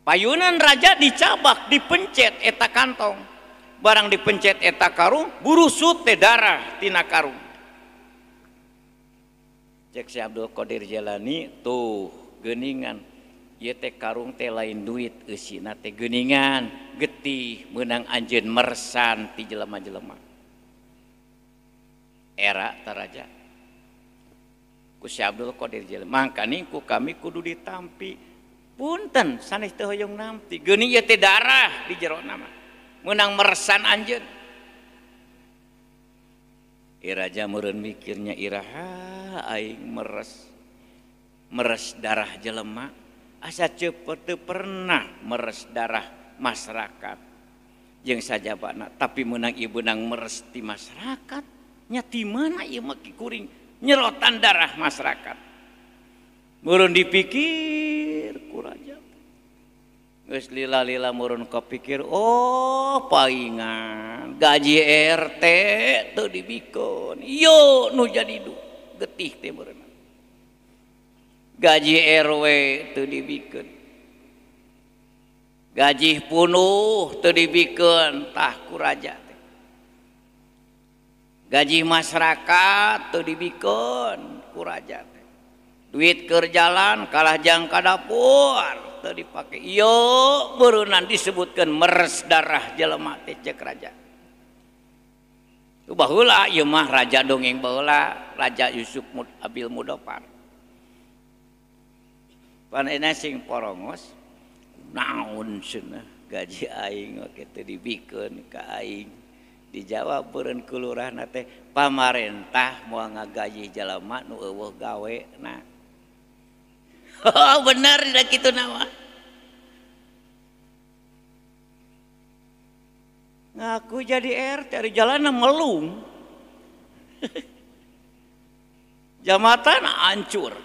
Payunan raja dicabak dipencet eta kantong, barang dipencet eta karung burusut teh darah tina karung. Cek Syekh Abdul Qadir Jailani tuh geuningan ieu teh karung teh lain duit eusina teh geuningan getih meunang anjeun mersan ti jelema-jelema. Era taraja ku Syekh Abdul Qadir Jailani mangkaning ku kami kudu ditampi. Punten sanes teu hoyong nampi geuning ieu teh darah di jero mah meunang mersan anjeun. Iraja meureun mikirnya iraha aing meres meres darah jelema asa cepet teu pernah meres darah masyarakat jeung sajabana tapi meunang ieu beunang meres ti masyarakat nya ti mana ieu mah kuring nyerotan darah masyarakat. Meureun dipikir ku raja geus lila-lila meureun kapikir oh paingan gaji RT teu dibikeun ieu nu jadi getih teh meureun. Gaji RW teu dibikeun, gaji punuh teu dibikeun tah ku raja teh. Gaji masyarakat teu dibikeun ku raja teh. Duit keur jalan kalah jang ka dapur teu dipake. Ieu beureunnan disebutkeun meres darah jelema teh cek raja. Baheula ieu mah raja dongeng baheula, Raja Yusuf Abil Mudofar. Panena sing porongos naon cenah gaji aing oge teu dibikeun ka aing. Dijawab beureun ku lurahna teh pamarentah moal ngagaji jelema nu eueuh gawena. Oh bener da kitu mah. Ngaku jadi RT ari jalanna melung. Jambatan hancur.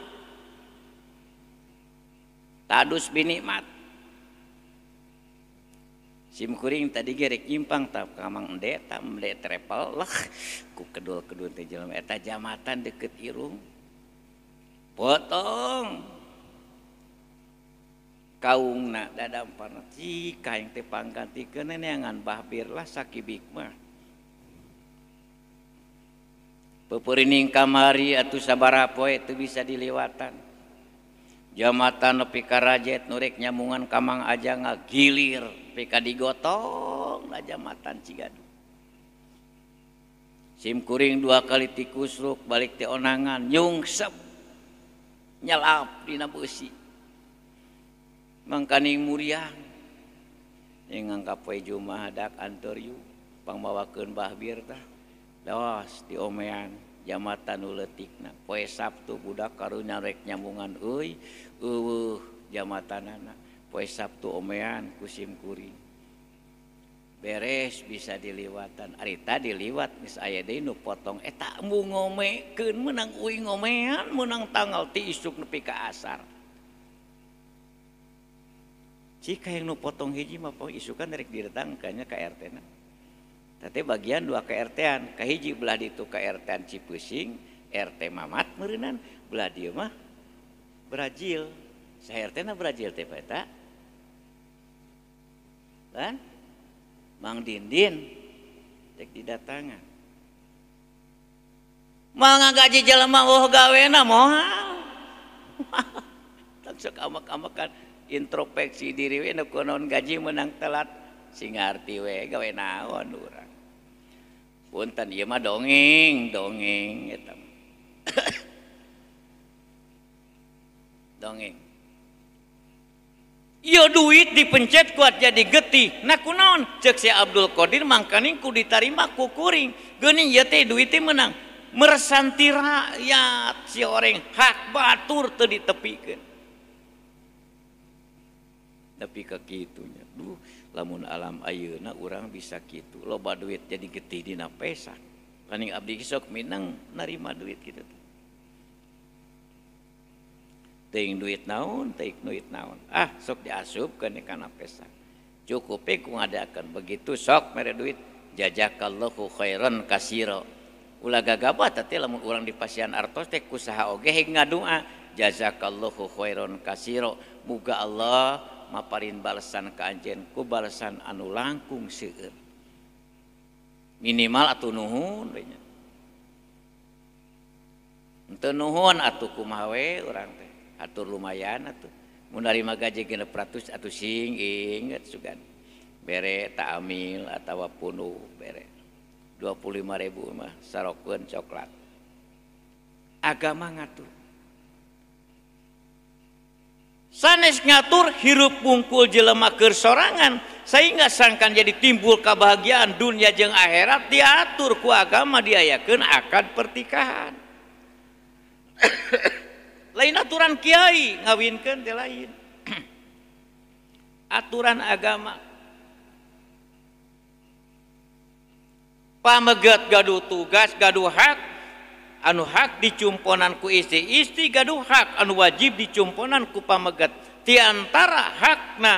Tadus binikmat. Sim kuring tadi ge rek nyimpang tah ka Mang Ende tah Ende travel lah ku kedul-kedul teh jelema eta jambatan deket irung. Potong. Kaungna dadamparna cik aing teh panggantikeun neangan bahbir lah sakibik mah. Peupeurining kamari atuh sabaraha poe teu bisa dilewatan. Jambatan nepi ka rajet nu rek nyambungan ka Mang Aja ngagilir nepi ka digotong lah jambatan Cigadung. Sim kuring dua kali tikusruk balik teh onangan nyungsep nyelap dina beusi. Mangkaning muriang yang ngangkap poe Jumaah dak anteur yu pangmawakeun bahbir tah daos diomean jambatan nu leutikna poe Sabtu budak karunya rek nyambungan euy eueuh jambatanana poe Sabtu omean ku sim kuring. Beres bisa diliwatan. Ari tadi liwat geus aya deui nu potong eta embung ngomekeun meunang uing ngomean meunang tanggal ti isuk nepi ka asar. Cik hayang nu potong hiji mah poe isukan rek didatangkeun nya ka RT na. Teh bagian dua ka RT-an, kahiji belah ditu ka RT-an Cipeussing, RT Mamat meureunnan, belah dieu mah Brazil. Saha RT na Brazil teh Pak eta? Kan? Mang Dindin rek didatangan. Moal ngagaji jelema eueuh gawena moal. Sok amak-amakan introspeksi diri we nu kunaon gaji menang telat sing ngarti we gawe naon urang. Punten ieu mah dongeng, dongeng eta. Dongeng. Ieu duit dipencet kuat jadi getih. Nah kunaon? Ceuk si Abdul Qadir mangkaning ku ditarima ku kuring. Geuning ieu teh duit teh menang. Meresanti rakyat si oreng hak batur teu ditepikeun. Tapi ke kitunya, duh, lamun alam ayeuna urang bisa kitu, loba duit jadi getih dina pesak. Kaning abdi sok minang narima duit kitu teh. Teuing duit naon, teuing duit naon. Ah, sok diasupkeun kana pesak. Cukup we ku ngadakeun begitu sok mere duit jazakallahu khairan kasira. Ulah gagabah teh lamun urang di pasian artos teh kusaha oge heg ngadua jazakallahu khairan kasira. Muga Allah maparin balasan ka anjeun ku balasan anu langkung seueur. Minimal atuh nuhun we nya. Henteu nuhun atuh kumaha we urang teh. Atur lumayan atuh. Mun narima gaji 600 atuh sing inget sugan. Bere ta'amil atawa punuh bere. 25.000 mah sarokeun coklat. Agama ngatur. Sanes ngatur hirup bungkul jelema keur sorangan sehingga sangkan jadi timbul kebahagiaan dunia jeung akhirat diatur ku agama diayakeun akad pertikahan. Lain aturan kiai ngawinkeun teh lain. Aturan agama. Pameget gaduh tugas, gaduh hak, anu hak dicumponan ku istri, istri gaduh hak anu wajib dicumponan ku pameget. Ti antara hakna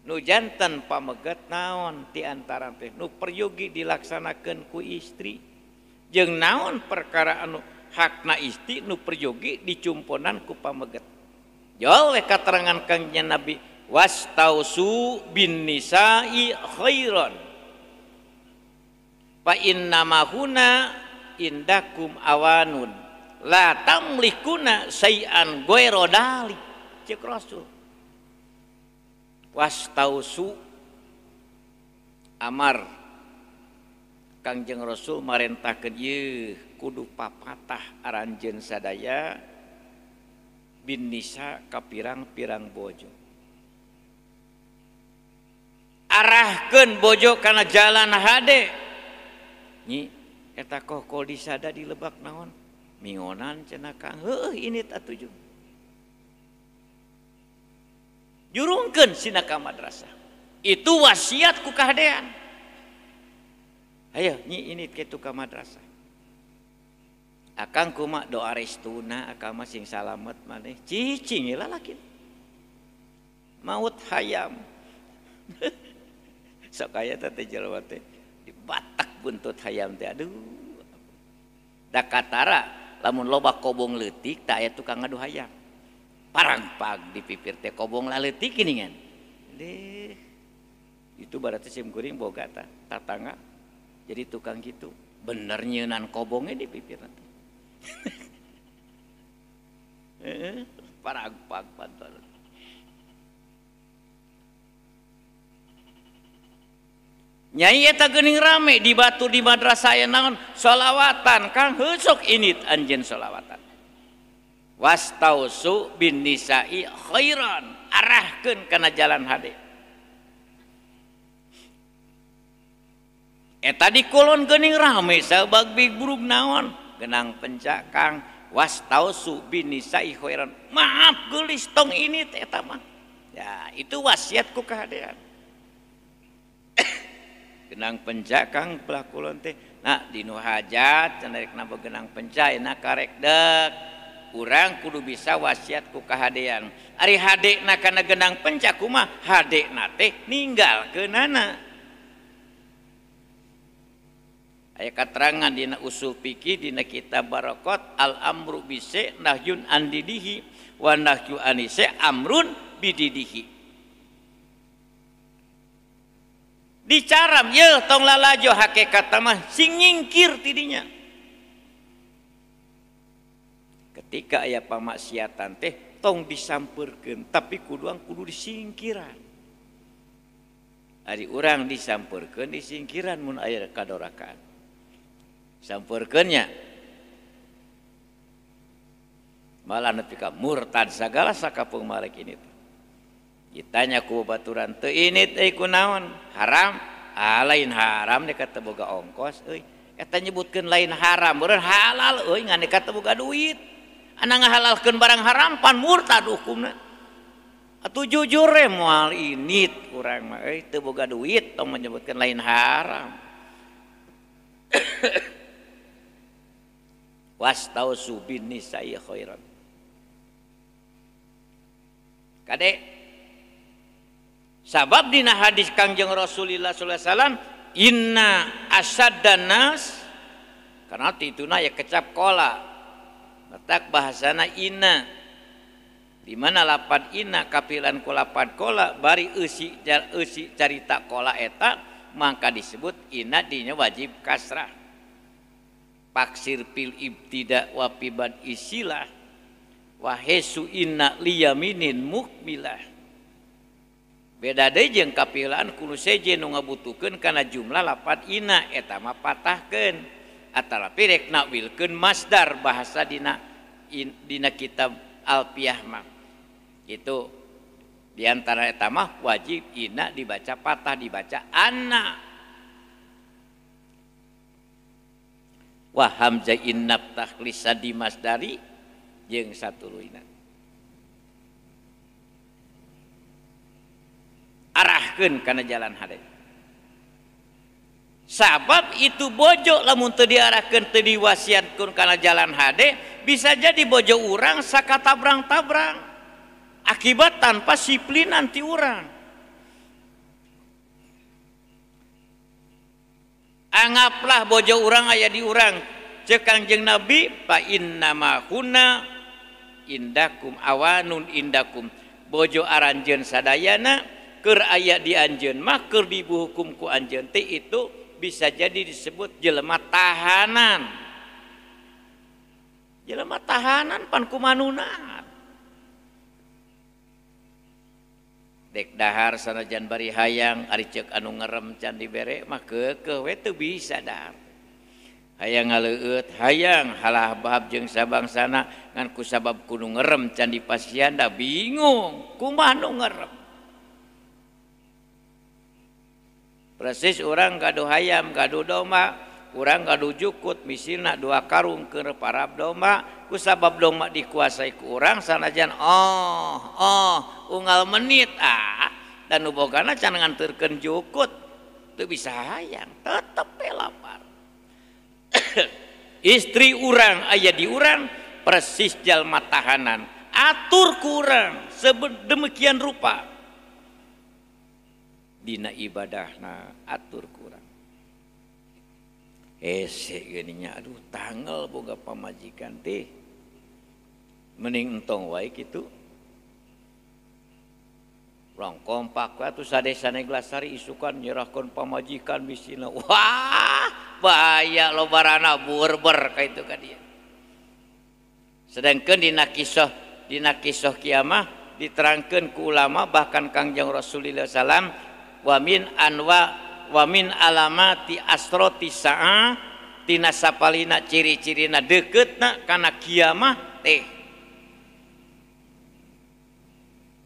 nu janten pameget naon ti antara teh nu peryogi dilaksanakeun ku istri jeung naon perkara anu hakna istri nu peryogi dicumponan ku pameget. Jauh we katerangan Kangjeng Nabi wastausu bin nisa'i khairan fa inna huna indakum awanun la tamlikuna say'an ghairu dalik. Cek Rasul wastausu amar Kangjeng Rasul marentahkeun ieu kudu papatah aranjeun sadaya bin nisa ka pirang-pirang bojo. Arahkeun bojo kana jalan hade. Nyi eta kokol disada di lebak naon mingonan cenah Kang heueuh ini atuh jeung jurungkeun sina ka madrasah. Itu wasiat ku kahadean. Ayo nyi ini kitu ka madrasah. Akang kumaha doa restuna akang mah sing salamet maneh cicing lalaki maut hayam. Sok aya teh jelema teh dibatak buntut hayam teh aduh. Da katara lamun loba kobong leutik tak aya tukang ngadu hayam. Parangpag di pipir teh kobong laleutik geuningan. Deh. Itu berarti sim kuring boga tah tatangga. Jadi tukang gitu bener nyeunan kobongnya di pipir nanti. Parangpag pantol. Nyai eta geuning rame di batu di madrasah aya naon sholawatan Kang heuh sok init anjeun sholawatan. Wastausu bin nisa'i khairan arahkeun kana jalan hade. Eta di kulon geuning rame sabag big burug naon genang pencak Kang wastausu bin nisa'i khairan. Maaf geulis tong init eta mah. Ya itu wasiat ku kahadean. Genang penca Kang belah kulon teh. Nah dinu hajat cenah rek nambah genang penca enak karek dek. Urang kudu bisa wasiat ku kahadean. Ari hadena kana genang penca kumaha? Hadena teh ninggalkeunana. Aya katerangan dina usul fikih dina kitab Barakot al amru bise nahyun andidihi wa nahyu anise amrun bididihi. Dicaram yeuh tong lalajo hakikat mah sing nyingkir tidinya. Ketika aya pamaksiatan teh tong disampeurkeun tapi kuduang kudu disingkiran. Ari urang disampeurkeun disingkiran mun aya kadorakan. Sampeurkeun nya malah nepi ka murtad sagala sakapeung marek ini teh. Ditanya ku baturan teu ini teh kunaon? Haram. Ah lain haram dek teu boga ongkos euy. Eta nyebutkeun lain haram, beureun halal euy ngan dek teu boga duit. Ana ngahalalkeun barang haram pan murtad hukumna. Atuh jujur we moal init urang mah euy teu boga duit tong menyebutkeun lain haram. Wastausu bin nisa'i khairan. Kade sabab dina hadis Kangjeng Rasulillah sallallahu alaihi wasallam inna asaddan nas karena tituna ya kecap kola letak bahasana inna di mana lapan inna kapilan ku lapan kola bari eusi eusi carita kola eta maka disebut inna dinya wajib kasrah. Paksir pil ibtida wa pibad isilah wa hesu inna liyaminin mukmilah. Beda deui jeung kapilaan kudu sejen nu ngabutuhkeun kana jumlah lapan inna eta mah patahkeun atalapi rek nakwilkeun masdar bahasa dina dina kitab Alfiyah mah. Itu di antara eta mah wajib inna dibaca patah dibaca anna. Wa hamza innab takhlisa di masdari jeung satuluyna. Arahkeun kana jalan hade. Sabab itu bojo lamun teu diarahkeun teu diwasiatkeun kana jalan hade bisa jadi bojo urang sakatabrang-tabrang akibat tanpa siplinan ti urang. Anggaplah bojo urang aya di urang ceuk Kangjeng Nabi fa innama huna indakum awanun indakum bojo aranjeun sadayana keur aya di anjeun mah keur dihukum ku anjeun teh itu bisa jadi disebut jelema tahanan. Jelema tahanan pan kumanuna. Dek dahar sanajan bari hayang ari ceuk anu ngerem can dibere mah keukeuh we teu bisa dahar. Hayang ngaleueut hayang halah bahab jeung sabangsana ngan ku sabab kudu ngerem can dipasihan da bingung kumaha nu ngerem. Persis urang gaduh hayam gaduh domba urang gaduh jukut misilna dua karung keur parab domba ku sabab domba dikuasai ku urang sanajan oh unggal menit ah dan nu bogana can nganterkeun jukut teu bisa hayang tetep we lapar. Istri urang aya di urang persis jalma tahanan atur ku urang sedemikian rupa dina ibadahna atur kurang. Hese geuning nya aduh tanggal boga pamajikan teh mending entong wae kitu. Urang kompak we atuh sadesa Neglasari isukan nyerahkeun pamajikan bisina. Wah, bahaya lobarana burber ka itu ka dia. Sedangkan dina kisah kiamah diterangkeun ku ulama bahkan Kangjeng Rasulullah sallam wa min anwa wa min alamati asroti sa'a tina sapalina ciri-cirina deketna kana kiamah teh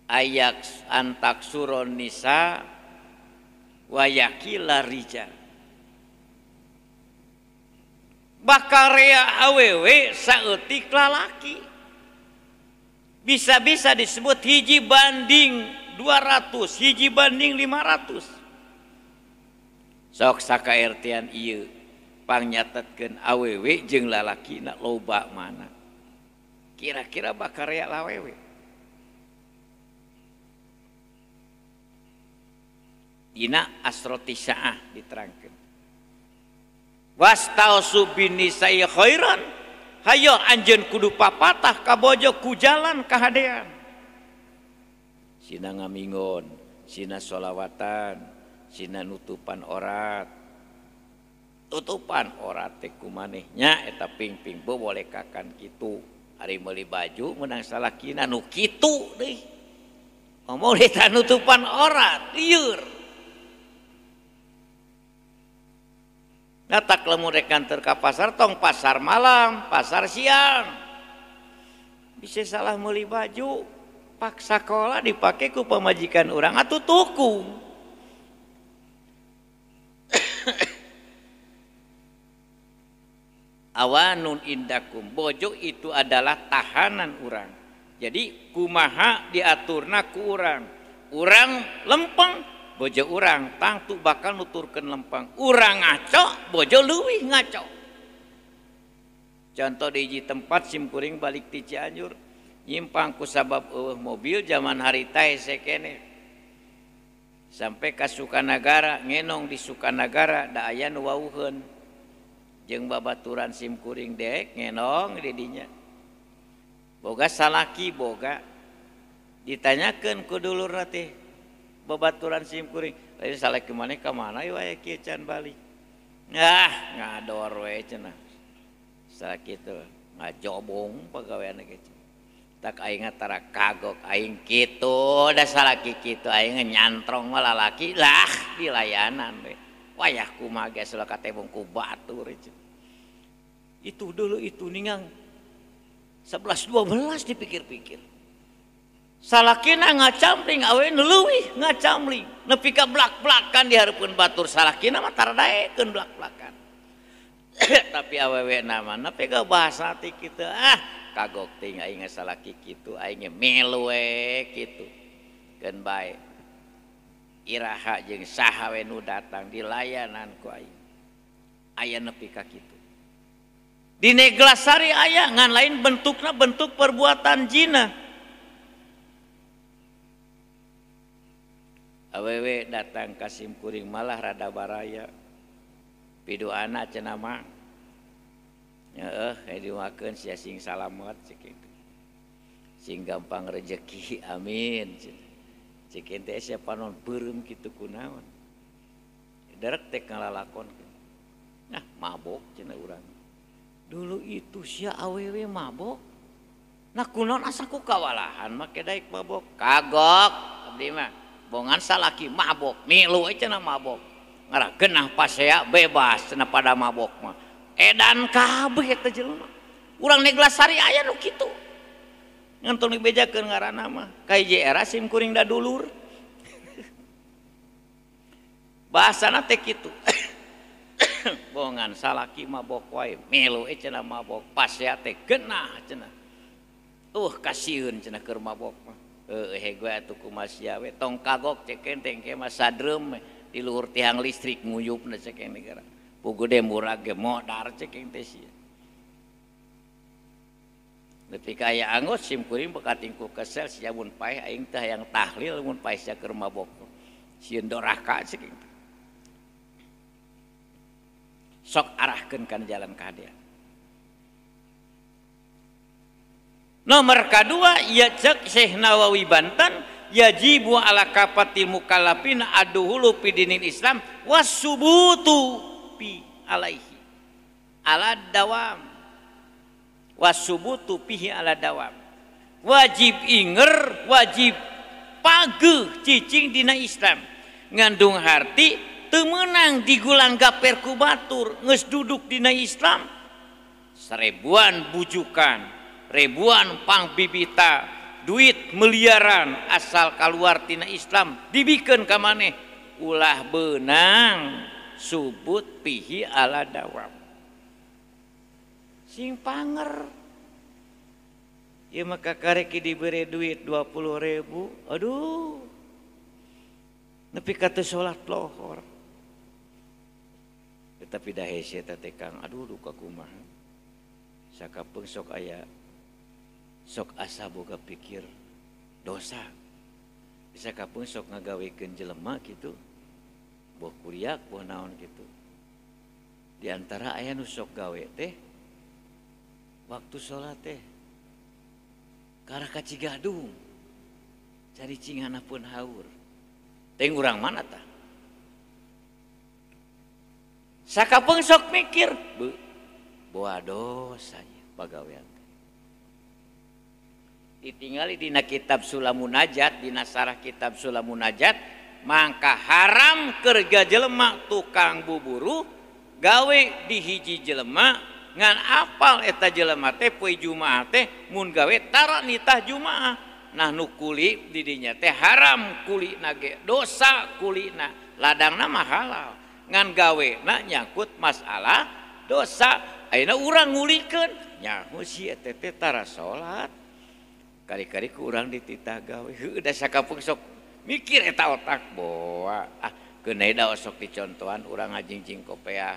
ayak antak suron nisa wa yakila rijal bakal rea awewe saeutik lalaki bisa-bisa disebut hiji banding 200 hiji banding 500. Sok sakaertian ieu pangnyatetkeun awewe jeung lalakina loba mana. Kira-kira bakal rea lawewe. Dina asroti sa'ah diterangkeun. Wastausu binnisa'i khairan. Hayo anjeun kudu papatah ka bojo ku jalan kahadean. Sina ngamingon, sina sholawatan, sina nutupan orat. Tutupan orat teh kumaneh nya eta ping-ping bolekakan kitu. Ari meuli baju menang salakina nu kitu deui. Ngomong eta nutupan orat, lieur. Nah tak lamun rek nganter ka pasar tong pasar malam, pasar siang. Bisa salah meuli baju, pak sakola dipake ku pamajikan urang atuh tuku. Awanun indakum, bojo itu adalah tahanan urang. Jadi kumaha diaturna ku urang. Urang lempeng, bojo urang tangtu bakal nuturkeun lempeng. Urang ngaco, bojo leuwih ngaco. Contoh di hiji tempat simkuring balik ti Cianjur, nyimpang ku sabab eueuh mobil zaman harita hese keneh. Sampai ka Sukanagara, ngenong di Sukanagara da aya nu wauheun. Jeung babaturan simkuring dek ngenong di dinya. Boga salaki boga ditanyakeun ku dulurna teh babaturan simkuring, lain salaki maneh ka mana ieu aya kieu can balik. Ah, ngador we cenah. Salaki teh ngajobong pagaweanna ge. Tak aing tara kagok aing kitu, da salaki kitu aing nyantrong mah lalaki lah dilayanan we. Wayah kumaha ge salah katembong ku batur. Itu dulu itu ningang 11 12 dipikir-pikir. Salakina ngacamling awe nu leuwih ngacamling nepi ka blak-blakan di hareupeun batur salakina mah tara daekeun blak-blakan. Tapi awewe mah nepi ka bahasa ti kitu ah kagok ting aing salaki kitu aing melu we kitu. Keun bae. Iraha jeung saha we nu datang dilayanan ku aing. Aya nepi ka kitu. Di Neglasari aya ngan lain bentukna bentuk perbuatan zina. Awewe datang ka simkuring malah rada baraya. Piduana cenah mah. Heeh, diuakeun sia sing salamet cek kitu. Sing gampang rejeki, amin. Cek ente sia panon beureum kitu kunaon. Derek teh ngalalakon. Nah, mabok cenah urang. Dulu itu sia awewe mabok. Nah kunaon asa ku kawalahan make daek mabok. Kagok abdi mah. Bongan salaki mabok, milu we cenah mabok. Ngarah genah pasea bebas cenah pada mabok mah. Edan kabeh eta jelema. Urang Neglasari aya nu kitu. Ngan tong dibejakeun ngaranna mah. Ka hiji era sim kuring da dulur. Bahasana teh kitu. Bongan salaki mabok wae, milu we cenah mabok, pasea teh genah cenah. Kasieun cenah keur mabok mah. Heueuh gue atuh kumaha sia we tong kagok cek enteng ke mah sadreum di luhur tiang listrik nguyupna cek negara. Pugu de murag ge modar cek teh sia. Nepi ka aya anggot sim kuring bekating ku kesel sia mun paeh aing teh hayang tahlil mun paeh sia keur mabok. Sieun doraka cek teh. Sok arahkeun kana jalan kahadean. Nomor kedua ya cek Syekh Nawawi Banten yajibu ala kafatil mukallafin aduhulu fi dinil Islam wasubutu fi alaihi ala dawam wasubutu fihi ala dawam. Wajib inger, wajib pageuh cicing dina Islam. Ngandung harti teu meunang digulang gaper ku batur geus duduk dina Islam seribuan bujukan, ribuan pangbibita, duit miliaran asal keluar tina Islam dibikeun ka maneh ulah beunang subut pihi ala dawam. Sing panger ieu mah kakarek dibere duit 20.000, aduh nepi ka teu salat lohor. Tetapi da hese teh Kang, aduh duka kumaha. Sakapeung sok aya sok asa boga pikir dosa. Bisa kapeung sok ngagawekeun jelema kitu. Boh kuriak, boh naon kitu. Di antara aya nu sok gawe teh waktu sholat teh karah ka Cigadung cari cingana pun haur. Teh urang mana tah? Sakapeung sok mikir, boa dosa pagawean teh. Ditinggali dina kitab Sulamunajat, dina sarah kitab Sulamunajat, mangka haram kerja jelema tukang buburu gawe di hiji jelema ngan apal eta jelema teh poe Jumaah teh mun gawe tara nitah Jumaah. Nah nu kuli di dinya teh haram kulina ge, dosa kulina, ladangna mah halal. Ngan gawe na nyangkut masalah dosa. Ayeuna urang ngulikeun nyaho si eta teh tara salat. Kari-kari ku urang dititah gawe. Heueuh da sakapeung sok mikir eta otak boa. Ah keun da sok dicontohan urang ngajingjing kopea,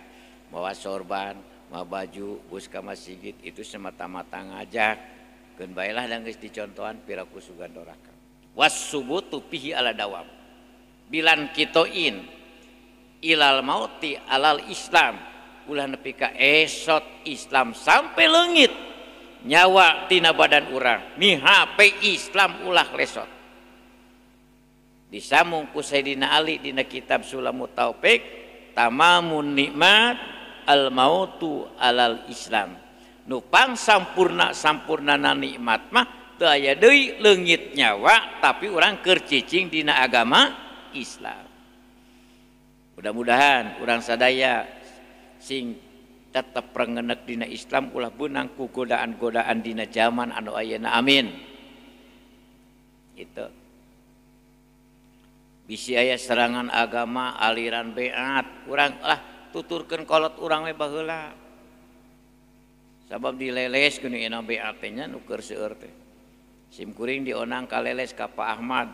mawa sorban, mawa baju, bus ka masjid itu semata-mata ngajak. Keun bae lah da geus dicontohan piraku sugan doraka. Wasubutu fihi ala dawam. Bilan kitoin ilal mauti alal Islam, ulah nepi ka esot Islam sampai leungit nyawa tina badan urang mihape Islam ulah lesot. Disambung ku Sayyidina Ali dina kitab Sulamut Taufik, tamamun nikmat al mautu alal Islam. Nu pang sampurna sampurnana nikmat mah teu aya deui leungit nyawa tapi urang keur cicing dina agama Islam. Mudah-mudahan urang sadaya sing tetep rengenek dina Islam ulah beunang ku godaan-godaan dina zaman anu ayeuna, amin. Gitu. Bisi aya serangan agama aliran beat, urang lah tuturkeun kolot urang we baheula. Sabab dileles geuning ena beat teh nya nu keur seueur teh. Sim kuring dionang ka leles ka Pak Ahmad,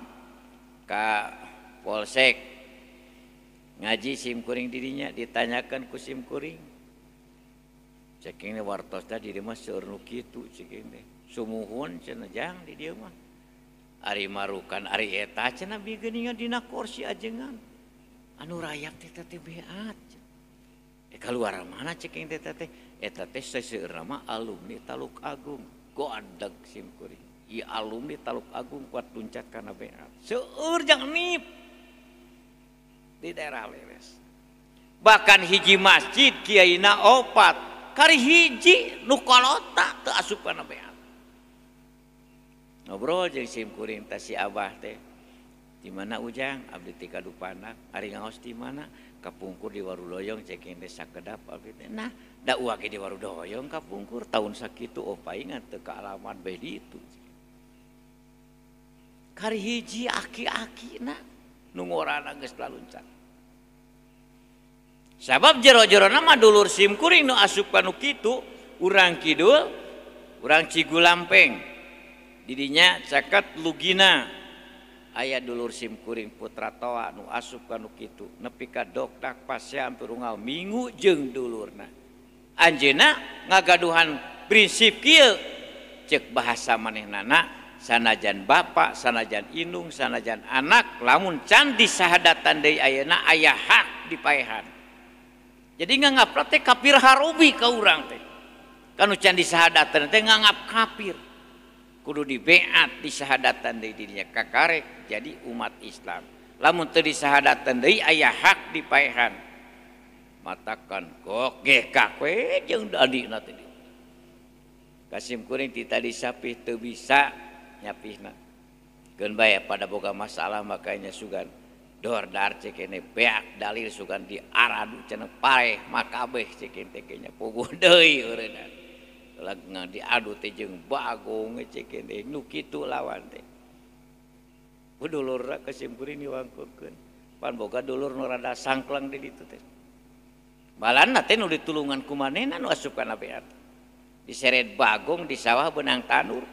ka Polsek. Ngaji sim kuring dirinya ditanyakan ku sim kuring. Ceking wartosna di dieu mah seueur nu kitu ceking teh. Sumuhun cenah jang di dieu mah. Ari marukan ari eta cenah bigeuningan dina kursi ajengan. Anu rayap teh teh beat. Kaluar mana ceking teh teh eta teh seseueurna mah alumni Taluk Agung. Goadeg sim kuring. Ieu alumni Taluk Agung kuat luncat kana beat. Seueur jang nip di daerah Leles. Bahkan hiji masjid kiaina opat, kari hiji nu kolota teu asup kana beat. Ngobrol jeung sim kuring teh si Abah teh. Di mana Ujang? Abdi ti Kadupanak. Ari ngaos di mana? Kapungkur di Warudoyong ceking teh sakedap abdi teh. Nah, da uak ge di Warudoyong kapungkur tahun sakitu oh paingan teu kaalaman bae ditu. Kari hiji aki-akina nu ngorana geus laluncat. Sabab jero-jerona mah dulur sim kuring nu asup ka nu kitu, urang kidul, urang Cigulampeng. Didinya caket Lugina aya dulur sim kuring putra toa nu asup ka nu kitu nepi ka doktak pasea hampir unggal minggu jeung dulurna. Anjeunna ngagaduhan prinsip kieu ceuk bahasa manehnana sanajan bapak, sanajan indung, sanajan anak lamun can disahadatan deui ayeuna aya hak dipaehan. Jadi nganggap teh kafir harobi ka urang teh. Kanu can disahadatan teh nganggap kafir. Kudu dibeat disahadatan deui dirinya kakarek jadi umat Islam. Lamun teu disahadatan deui aya hak dipaehan. Matakan kok geh kakwe jeung adina teh. Kasim kuring ti tadi sapih teu bisa nyapihna. Keun bae pada boga masalah makanya sugan dor dar cek ini beak dalil sugan diaradu cenah paeh makabeh cek teh nya puguh deui eureunna. Lagi diadu teh jeung bagong cek teh nu kitu lawan teh. Dulur ka sim kuring diwangkeun. Pan boga dulur nu rada sangkleng di ditu teh. Balana teh nu ditulungan ku manehna nu asup kana beat. Diseret bagong di sawah benang tanur.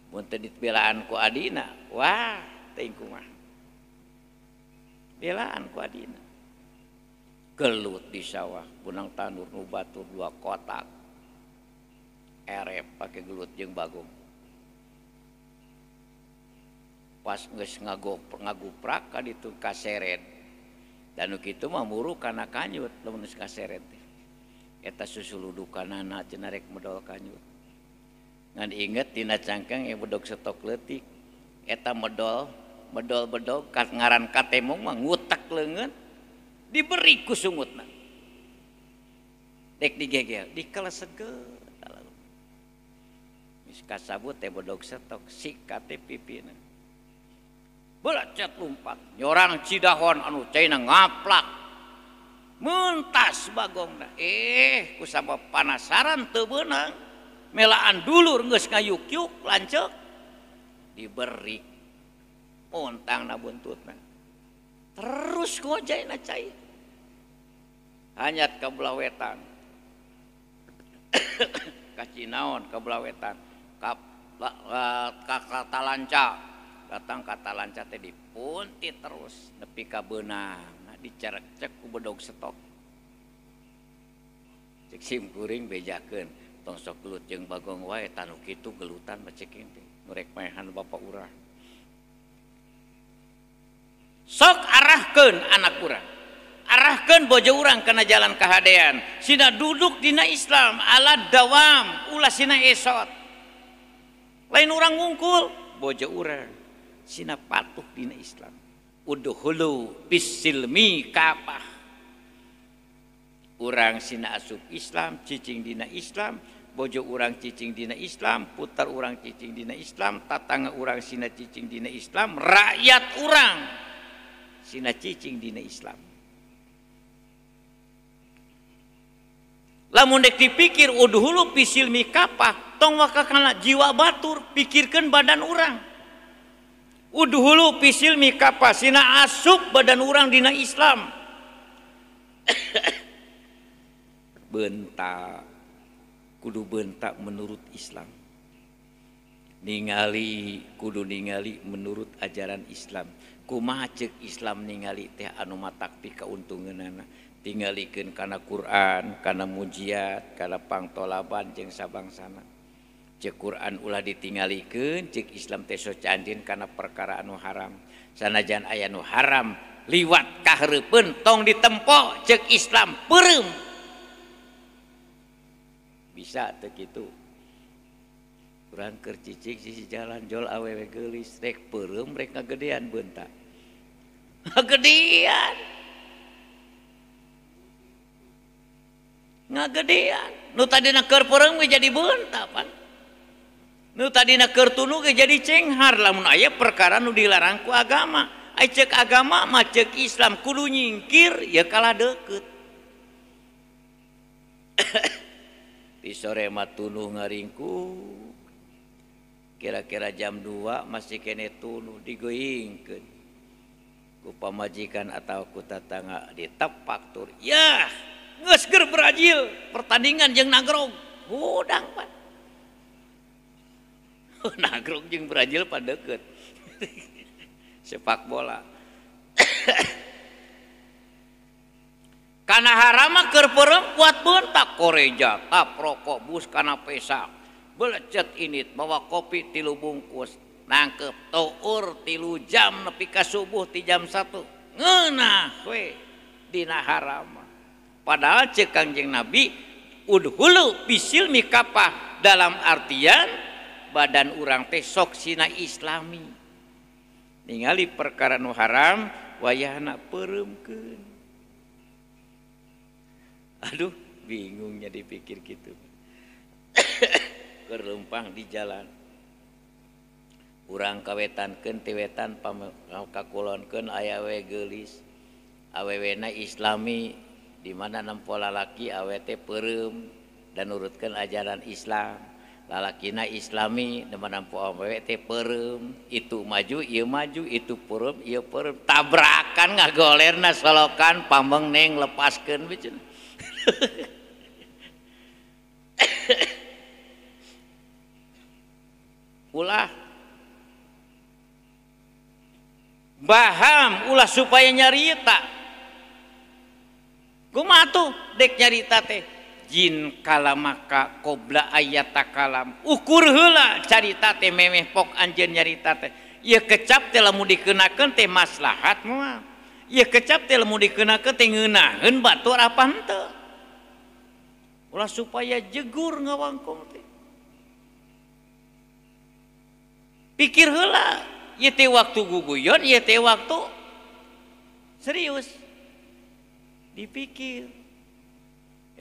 Mun teu dibelaan ku adina, wah teuing kumaha. Belaan ku adina. Gelut di sawah punang tandur nu batur 2 kotak. Erep pake gelut jeung bagong. Pas geus ngaguprak ka ditu kaseret. Dan nu kitu mah muru kana kanyut lamun geus kaseret teh. Eta susuludukanana cenah rek medol kanyut. Ngan inget dina cangkang ieu bedog setok leutik. Eta medol bedog ngaran katemong mah ngutek leungeun diberi ku sungutna. Dek digegel dikelesegeut. Geus kasabut teh bedog setok sikat teh pipina. Belacat lumpat nyorang Cidahon anu caina ngaplak mentas bagongna. Kusabab panasaran teu beunang melaan dulur geus ngayuk-yuk lanceuk diberi pontangna buntutna terus ngojayna cai hanyat ka belah wetan ka Cinaon ka belah wetan ka Talanca datang ka Talanca teh dipunti terus nepi ka beunang dicerekcek ku bedog setok. Cek sim kuring bejakeun tong sok gelut jeung bagong wae tanu kitu gelutan mah cek teh nu rek maehan bapak urang. Sok arahkeun anak urang, arahkeun bojo urang kana jalan kahadean, sina duduk dina Islam ala dawam ulah sina esot. Lain urang ngungkul bojo urang sina patuh dina Islam. Udhulu bisilmi kapah. Urang sina asup Islam, cicing dina Islam, bojo urang cicing dina Islam, putar urang cicing dina Islam, tatangga urang sina cicing dina Islam, rakyat urang sina cicing dina Islam. Lamun dek dipikir udhulu bisilmi kapah, tong waka kana jiwa batur, pikirkeun badan urang. Udhulu pisilmi kapah sina asup badan urang dina Islam. Bentak kudu bentak menurut Islam. Ningali kudu ningali menurut ajaran Islam. Kumaha ceuk Islam ningali teh anu matak pikauntungeunana. Tingalikeun kana Quran, kana mujiat, kana pangtolaban jeung sabangsana. Cek Quran ulah ditinggalikeun, cek Islam teh sok anjeun kana perkara anu haram. Sanajan aya nu haram liwat kahareupeun tong ditempo cek Islam peureum. Bisa teu kitu. Urang keur cicing sisi jalan jol awewe geulis rek peureum rek ngagedean beunta. Ngagedean. Ngagedean. Nu tadina keur peureum ge jadi beunta pan. Nu tadina keur tunu ge jadi cenghar lamun aya perkara nu dilarang ku agama. Ai ceuk agama mah ceuk Islam kudu nyingkir ya kalah deukeut. Di sore mah tunuh ngaringkuk. Kira-kira jam 2 masih kene tunuh digoingkeun. Ku pamajikan atau ku tatangga ditepak tur. Yah, geus keur Brazil pertandingan jeung Nagrog. Hudang pan. Nagrog jeung Brazil pan deukeut. Sepak bola. Kana harama keur peureum kuat beuntak koreja, tap rokok bus kana pesak. Belecet init bawa kopi 3 bungkus, nangkep tuur 3 jam nepi ka subuh ti jam 1. Ngeunah we dina harama. Padahal ceuk Kangjeng Nabi udhulu bisilmi kapah dalam artian badan urang teh sok sina islami. Ningali perkara nu haram wayahna peureumkeun. Aduh, bingungnya dipikir gitu. Kerlempang di jalan. Urang kawetankeun ti wetan kakulonkeun aya we geulis. Awewena islami di mana nempo lalaki awe teh peureum dan nurutkeun ajaran Islam. Lalakina islami di mana nempo awewe teh peureum, itu maju ieu maju, itu peureum ieu peureum. Tabrakan ngagolerna solokan pameng neng lepaskeun we cenah. Ulah baham ulah supaya nyarita. atuh dek nyarita teh jin kalamaka qobla ayata kalam ukur heula carita teh memeh pok anjeun nyarita teh ieu kecap teh lamun dikenakeun teh maslahat moal ieu kecap teh lamun dikenakeun teh ngeunaheun batur apa henteu ulah supaya jegur ngawangkong teh pikir heula ieu teh waktu guguyon ieu teh waktu serius dipikir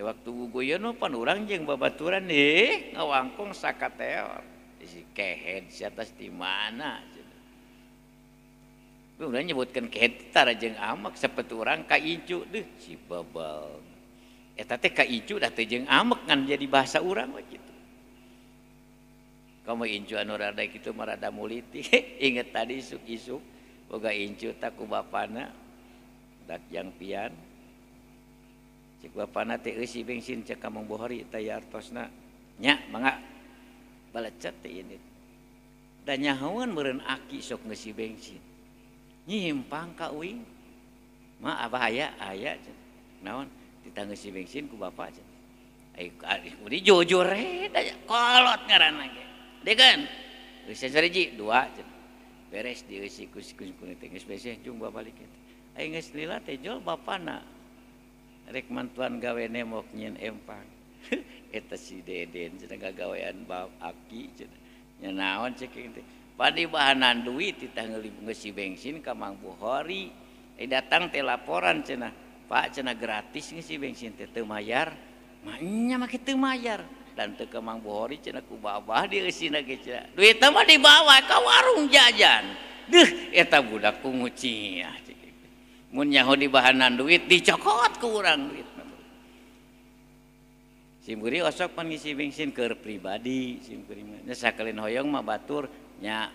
waktu guguyon mah pan urang jeung babaturan ngawangkong sakateor si kehed si atas di mana urang nyebutkeun kehed tara jeung amek saperti urang ka incu deuh si babal eta teh ka incu da teu jeung amek ngan jadi bahasa urang we kitu kamu incu anu rada kitu mah rada muliti inget tadi isuk-isuk boga incu tak ku bapana dak jang pian cek bapana teh eusi bensin cek ka Mang Bohari teh artosna nya mangga balecet teh ini da nyahoan meureun aki sok ngeusi bensin nyimpang ka uing mah abah aya aya naon ditah ngeusi bensin ku bapak cenah ai udi jujur we da kolot ngaranna ge degan geus sariji dua cenah beres dieusi ku teh geus beres jung balik teh ai geus lila teh jol bapana rek mantuan gawe nemok nyieun empang eta si Deden cenah gagawean bab aki cenah nya naon cek teh padi bahanan duit titah ngeusi bensin ka Mang Bukhari datang teh laporan cenah Pak cenah gratis ngeusi bensin teh teu mayar mah nya make teu mayar dan teu ka Mang Bukhari cenah ku babah dieusina ge cenah duitna mah dibawa ka warung jajan deuh eta budak ku nguciah mun nyaho di bahanan duit dicokot ku urang duit simkuring osok pan ngisi bensin keur pribadi simkuring mah nya sakalin hoyong mah batur nya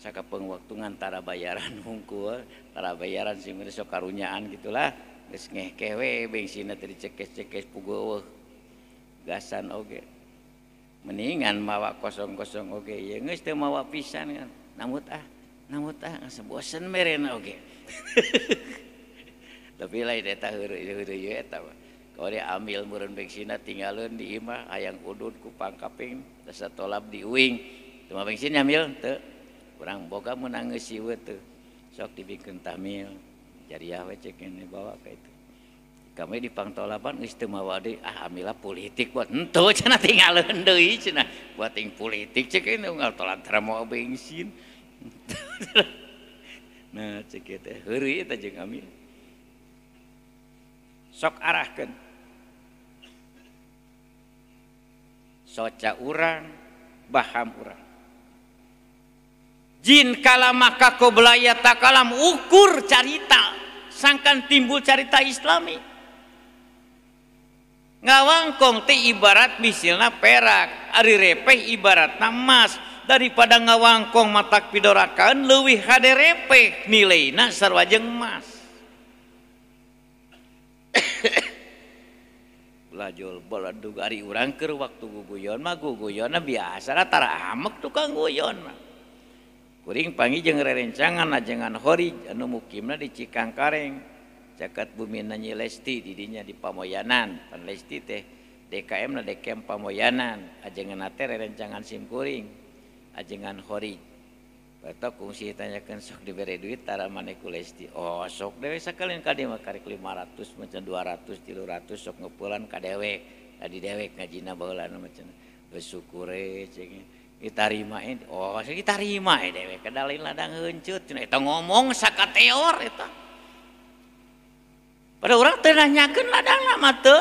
sakapeung waktu ngantara bayaran hungkul tara bayaran simkuring sok karunyaan gitulah geus ngehkeh we bensinna teh dicekes-cekes puguh gasan oge mendingan mawa kosong-kosong oge ieu geus teu mawa pisan kan namut ah asa bosen merena oge tapi lain eta heureuy eta mah kalau dia ambil meureun bensinna tinggaleun di imah hayang udud ku pangkaping satolab di uing teu mah bensin ambil teu urang boga meunang ngeusi we teu sok dibikeun tamil jariah we cek ini bawa ka itu kami di pangtolaban geus teu mawa deui ah amila politik buat henteu cenah tinggaleun deui cenah buat ting politik cek ini unggal tolak tara mawa bensin nah cek teh heureuy eta jeung amil sok arahkeun soca urang baham urang jin kalamaka qobla yatakalam ukur carita sangkan timbul carita islami ngawangkong teh ibarat misilna perak ari repeh ibaratna emas daripada ngawangkong matak pidorakan leuwih hade repeh nilaina sarua jeung emas lajol baladug ari urang keur waktu guguyon mah guguyonna biasa tara amek tukang guyon mah kuring panggih jeung rerencangan ajengan Khorij anu mukimna di Cikangkareng caket bumina Nyi Lesti di dinya di Pamoyanan pan Lesti teh DKM na DKM Pamoyanan ajengan teh rerencangan simkuring ajengan Khorij batok kungsi tanyakeun sok dibere duit tara maneh ku Lesti oh sok dewe sakalian ka dieu mah karek 500 macam 200 300 sok ngeupulan ka dewek tadi dewek ngajina baheula macam bersyukure cek ditarima oh sok ditarima dewek kada lain ladang heunceut cenah eta ngomong sakateor eta pada urang teu nanyakeun ladangna mah teu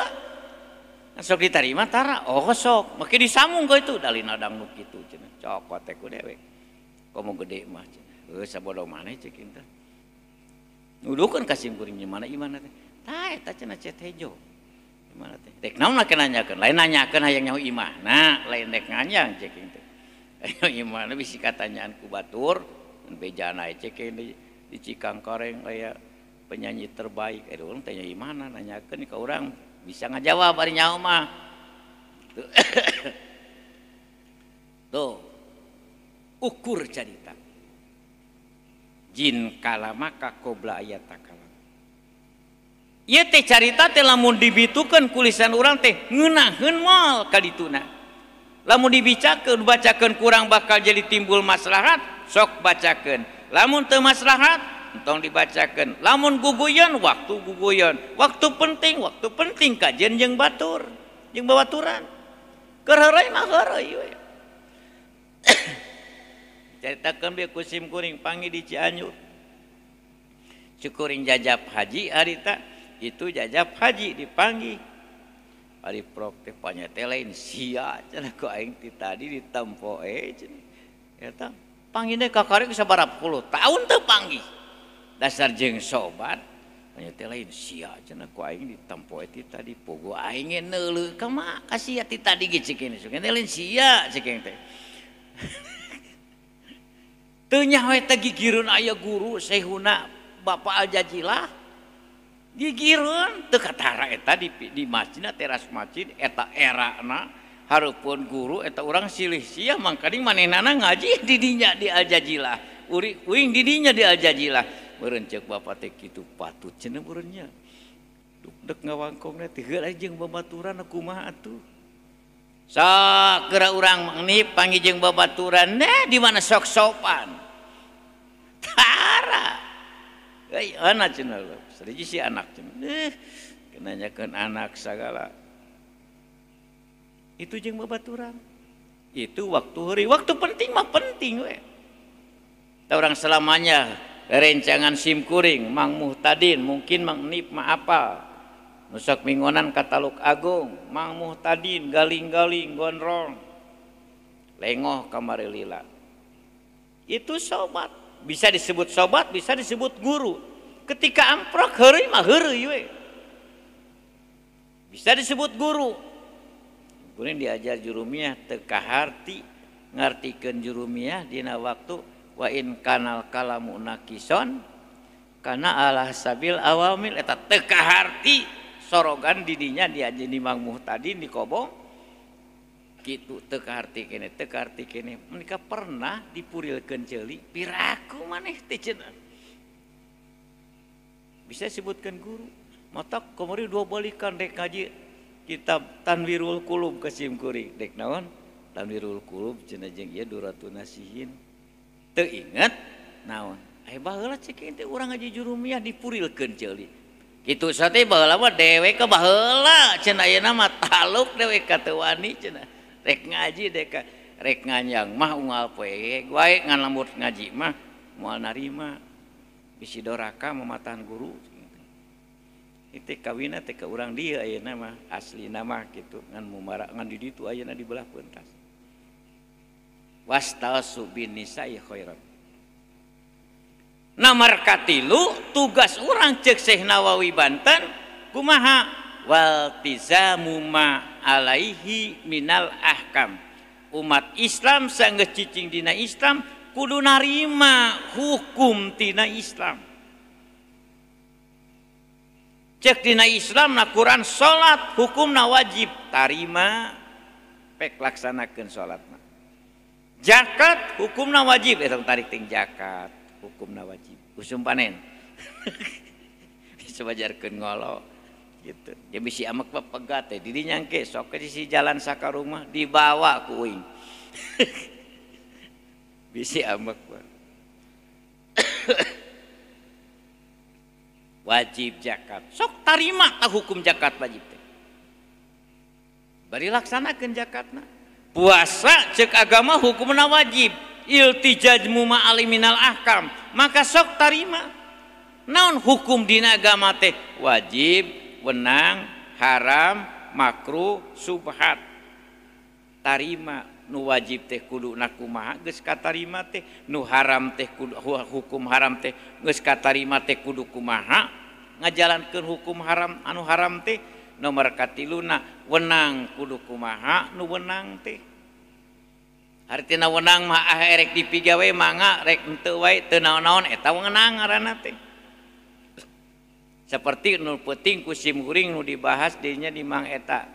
sok ditarima tara oh sok make disambung ka itu dalin ladang nu kitu cenah cokot teh ku dewek komo gede mah heuh sabodo maneh cek teh nuduhkeun ka simkuring mana imana teh tah eta cenah cet hejo imana teh dek naon make nanyakeun lain nanyakeun hayang nyaho imahna lain dek nganyang cek teh ayo imahna bisi katanyaan ku batur bejana cek di Cikangkareng aya penyanyi terbaik urang tanya imahna nanyakeun ka urang bisa ngajawab ari nyaho mah tuh ukur carita jin kalamaka qobla ayatakalam Ieu teh carita teh lamun dibitukeun ku lisan urang teh ngeunaheun moal ka dituna. Lamun dibicakeun dibacakeun kurang bakal jadi timbul maslahat, sok bacakeun. Lamun teu maslahat entong dibacakeun. Lamun guguyon waktu guguyon, waktu penting kajian jeung batur, jeung babaturan. Keur heureuy mah heureuy we. Caritakeun bieu ku sim kuring panggih di Cianjur. Cukuring jajab haji harita itu jajab haji dipanggih. Ari prok teh panya teh lain sia cenah ku aing ti tadi ditempo cenah. Eta panggihna kakarek sabaraha puluh tahun teu panggih. Dasar jeung sobat panya teh lain sia cenah ku aing ditempo ti tadi pogo aing neuleuh ka mah ka sia ti tadi ge cek ini teh lain sia cek teh. Teu nyaho eta gigireun aya guru sehuna Bapak Al-Jazilah. Gigireun teu katara eta di masjidna teras masjid eta erana hareupeun guru eta urang silih sia mangkaning manehna ngaji di dinya di Al-Jazilah. Uing di dinya di Al-Jazilah. Meureun ceuk bapak teh kitu patut cenah meureun nya. Duk ngawangkongna teh heula jeung babaturan kumaha atuh. Sok geura urang mangnip panggih jeung babaturan nah di mana sok sopan. Tara. Euy anak cenah lho. Sariji si anak cenah. Kenanyakeun anak sagala. Itu jeung babaturan. Itu waktu heureuy, waktu penting mah penting we. Tah urang selamanya rencangan sim kuring Mang Muhtadin mungkin Mang Nip mah apal. Nu sok minggonan ka Taluk Agung, Mang Muhtadin galing-galing gondrong. Lengoh kamari lila. Itu sobat, bisa disebut sobat, bisa disebut guru. Ketika amprok heureuy mah heureuy we. Bisa disebut guru. Kuring diajar jurumiyah teu kaharti ngartikeun jurumiyah dina waktu wa in kanal kalamu nakison kana ala sabil awamil eta teu kaharti sorogan didinya diajar di Mang Muhtadin di Kobong kitu teu kaharti keneh menika pernah dipurilkeun ceuli piraku maneh teh cenah. Bisa sebutkan guru matak kamari dua balikan rek ngaji kitab Tanwirul Qulub ka sim kuring dek naon Tanwirul Qulub cenah jeung ieu Duratun Nasihin teu inget naon aya baheula cek teh urang ngaji jurumiyah dipurilkeun ceuli kitu sate baheula mah dewek ka baheula cenah ayeuna mah taluk dewek ka teu wani cenah rek ngaji dek rek nganjang mah unggal poe wae ngan lembut ngaji mah moal narima bisi doraka mamatahan guru. Itu kawina teh ka urang dieu ayeuna mah aslina mah kitu ngan mumara ngan di ditu ayeuna di belah pentas. Wastasu bin nisa'i khairan. Nomor katilu tugas urang ceuk Syekh Nawawi Banten kumaha waltizamu ma alaihi minal ahkam. Umat Islam sanggeus cicing dina Islam kudu narima hukum tina Islam. Cek dina Islam na Quran salat hukumna wajib tarima pek laksanakeun salatna. Zakat hukumna wajib eta tarik ting zakat hukumna wajib usum panen. Bisa bajarkeun ngolo gitu. Dia bisi amek pepegat teh di dinya engke sok ke sisi jalan saka rumah dibawa ku uing. Bisi amek wajib zakat. Sok tarima tah hukum zakat wajib teh. Bari laksanakeun zakatna. Puasa cek agama hukumna wajib. Iltijajmu ma'ali minal ahkam. Maka sok tarima. Naon hukum dina agama teh? Wajib, wenang, haram, makruh, subhat. Tarima nu wajib teh kudu na kumaha geus katarima teh, nu haram teh kudu hukum haram teh geus katarima teh kudu kumaha ngajalankeun hukum haram anu haram teh. Nomor katiluna wenang kudu kumaha nu wenang teh. Hartina wenang mah ah erek dipigawe mangga rek henteu wae teu naon-naon eta wenang ngaranna teh. Seperti nu penting ku sim kuring nu dibahas dinya di mang eta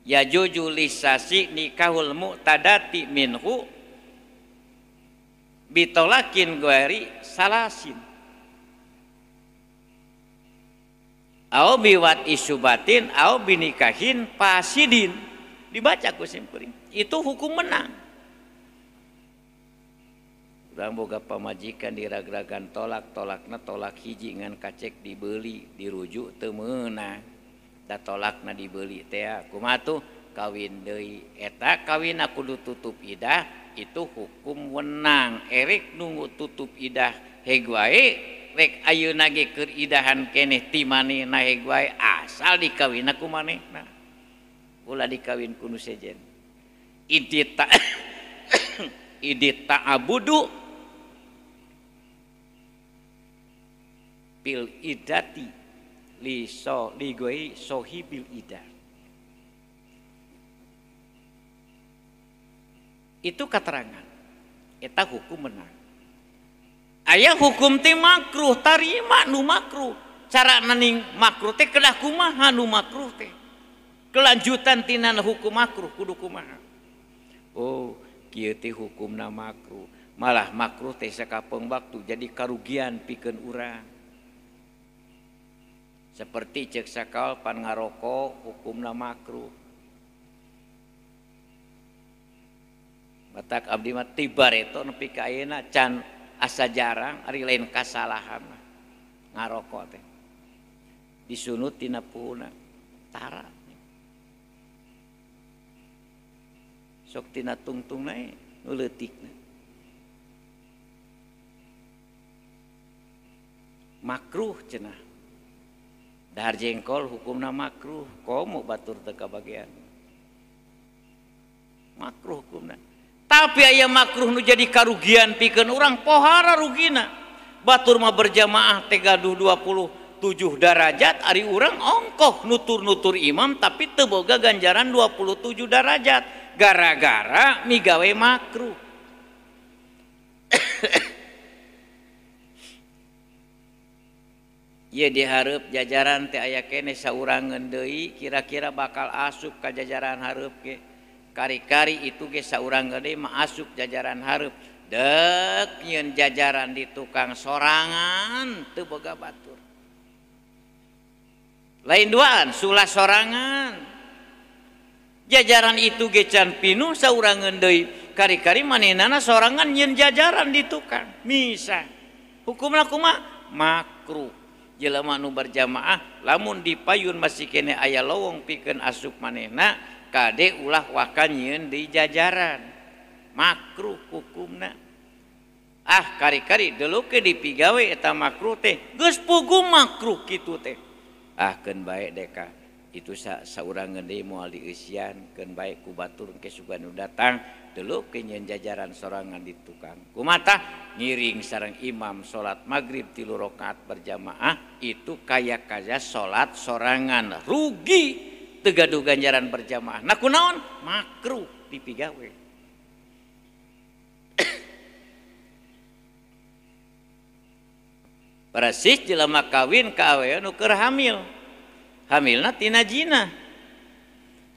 yajuju lisasi nikahul mu'tadati minhu bitolakin gueri salasin. Au biwat isubatin au binikahin pasidin. Dibaca ku simkuring. Itu hukum menang. Urang boga pamajikan diragragan tolak, tolakna tolak hiji ngan kacek dibeli, dirujuk teu meunang. Da tolakna dibeli teh kumaha tuh kawin deui. Eta kawinna kudu tutup idah, itu hukum wenang. Erek nunggu tutup idah heg wae, rek ayeuna ge keur idahan keneh ti manehna heg wae asal dikawinna ku manehna. Ulah dikawin ku nu sejen. Idi ta'abudu bil idati li so ligoi sohibil idah. Itu keterangan. Eta hukum menang. Aya hukum teh makruh, tarima nu makruh. Cara naning makruh teh kedah kumaha nu makruh teh. Kelanjutan tina hukum makruh kudu kumaha. Oh, kieu teh hukumna makruh. Malah makruh teh sakapeung waktu jadi karugian pikeun urang. Seperti cek sakal pan ngaroko hukumna makruh. Batak abdi mah tibar eta nepi ka ayeuna can asa jarang ari lain kasalahan ngaroko teh. Disunut tina puhuna tara. Sok tina tungtungna nu leutikna. Makruh cenah. Dahar jengkol hukumna makruh, komo batur teu kabagian. Makruh hukumna. Tapi aya makruh nu jadi karugian pikeun urang pohara rugina. Batur mah berjamaah teh gaduh 27 derajat, ari urang ongkoh nutur-nutur imam tapi teu boga ganjaran 27 derajat gara-gara migawe makruh. Ye dihareup jajaran teh aya keneh saurangeun deui kira-kira bakal asup ka jajaran hareup ge. Kari-kari itu ge saurang deui mah asup jajaran hareup. Deuk nyieun jajaran di tukang sorangan teu boga batur. Lain duaan sulah sorangan. Jajaran itu ge can pinuh saurangeun deui. Kari-kari manehnana sorangan nyieun jajaran di tukang. Misa. Hukumna kumaha? Makruh. Jelema nu berjamaah lamun dipayun masih kene aya lowong pikeun asup manehna kade ulah wakan nyieun di jajaran. Makruh hukumna. Ah kari-kari deuleukeun dipigawe eta makruh teh geus puguh makruh kitu teh. Ah keun bae deka itu saurangeun deui moal dieusian keun bae ku batur engke sugan nu datang deuleukeun nyieun jajaran sorangan di tukang. Kumaha ngiring sareng imam salat maghrib 3 rakaat berjamaah itu kaya-kaya salat sorangan rugi teu gaduh ganjaran berjamaah. Nah kunaon? Makruh dipigawe. Persis jelema kawin ka awewe nu keur hamil. Hamilna tina zina.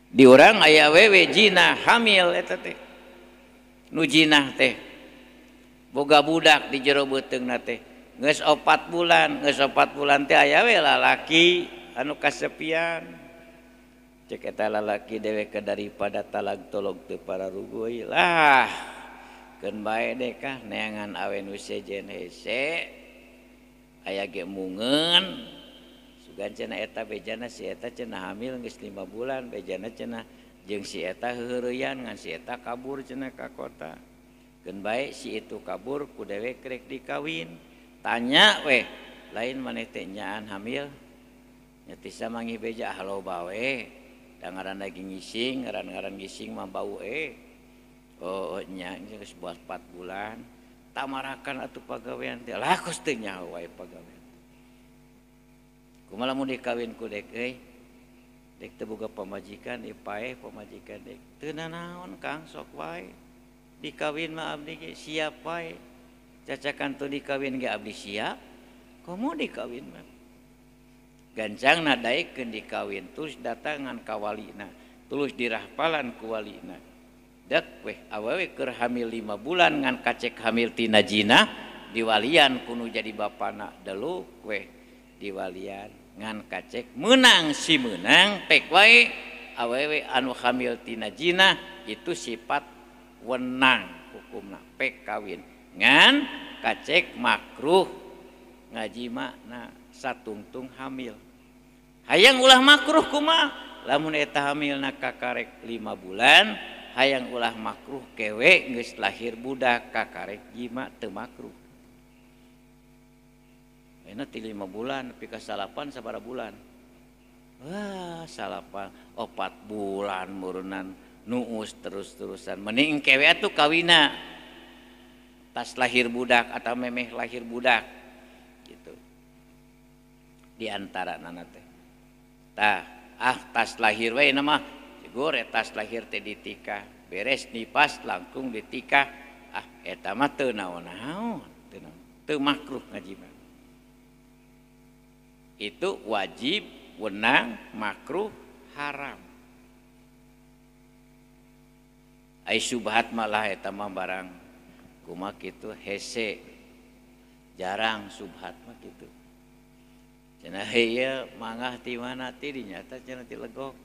Di urang aya awewe zina hamil eta teh. Nu zina teh boga budak di jero beuteungna teh. Geus 4 bulan, geus 4 bulan teh aya we lalaki anu kasepian. Cek eta lalaki dewek daripada talag tolog teu pararuguy lah. Keun bae deh kah neangan awe nu sejen hese. Aya ge mungeun. Sugan cenah eta bejana si eta cenah hamil geus 5 bulan, bejana cenah jeung si eta heuheureyan ngan si eta kabur cenah ka kota. Keun bae si itu kabur ku dewek rek dikawin. Tanya weh, lain maneh teh nyaan hamil? Nya tisa manggih beja ah loba we. Da ngaran lagi ngising, ngaran-ngaran ngising mah bau eh. Oh nya geus buat 4 bulan. Tamarakan atuh pagawean teh. Lah kos teu nyaho wae pagawean. Kumaha lamun dikawin ku dek euy? Dek teu boga pamajikan, ieu paeh pamajikan dek. Teu nanaon Kang sok wae. Dikawin mah abdi ge siap wae. Cacakan teu dikawin ge abdi siap. Komo dikawin mah. Gancangna daekeun dikawin terus datangan ka walina, terus dirahpalan ku walina. Dek weh awewe keur hamil 5 bulan ngan kacek hamil tina zina diwalian kunu jadi bapana deluk weh diwalian Ngan kacek meunang si meunang pek wae awewe anu hamil tina zina itu sifat wenang hukumna pek kawin. Ngan kacek makruh ngajimana satungtung hamil. Hayang ulah makruh kumaha? Lamun eta hamilna kakarek 5 bulan, hayang ulah makruh kewe geus lahir budak kakarek jima teu makruh. Ayeuna ti 5 bulan nepi ka 9 sabaraha bulan? Wah, 4 bulan murunan nuus terus-terusan. Mending kewe atuh kawina tas lahir budak atau memeh lahir budak gitu. Di antara nana teh. Tah, ah tas lahir we mah gore tas lahir teh ditikah, beres nipas langkung ditikah. Ah eta mah teu naon-naon, teu makruh ngajima. Itu wajib, wenang, makruh, haram. Ai subhat malah eta mah barang kumaha kitu hese. Jarang subhat mah kitu. Cenah ieu mangah ti mana ti dinyata cenah ti legok.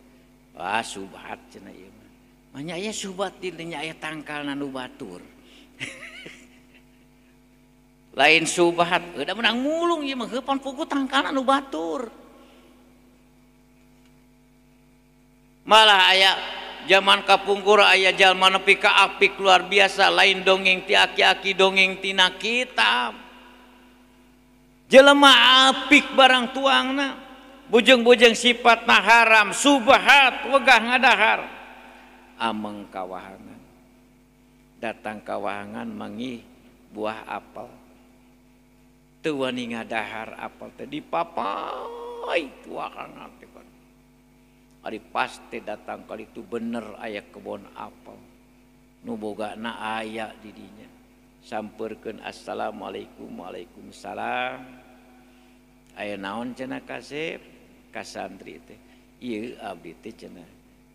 Wah subhat cenah ieu mah. Manya aya subhat di dinya aya tangkalna nu batur. Lain subhat, udah menang mulung ieu mah heupan pugu tangkalna nu batur. Malah aya zaman kapungkur aya jalma nepi ka apik luar biasa lain dongeng ti aki-aki dongeng tina kitab. Jelema apik barang tuangna, bujeng-bujeng sifatna haram, subhat wegah ngadahar. Ameng kawahangan. Datang kawahangan mangih buah apel. Teu wani ngadahar apel teh dipapai tuangan teh kan. Ari pasti datang kali itu bener aya kebon apel. Nu bogana aya di dinya. Sampeurkeun assalamualaikum waalaikumsalam. Aya naon cenah kasep ka santri teh. Ieu abdi teh cenah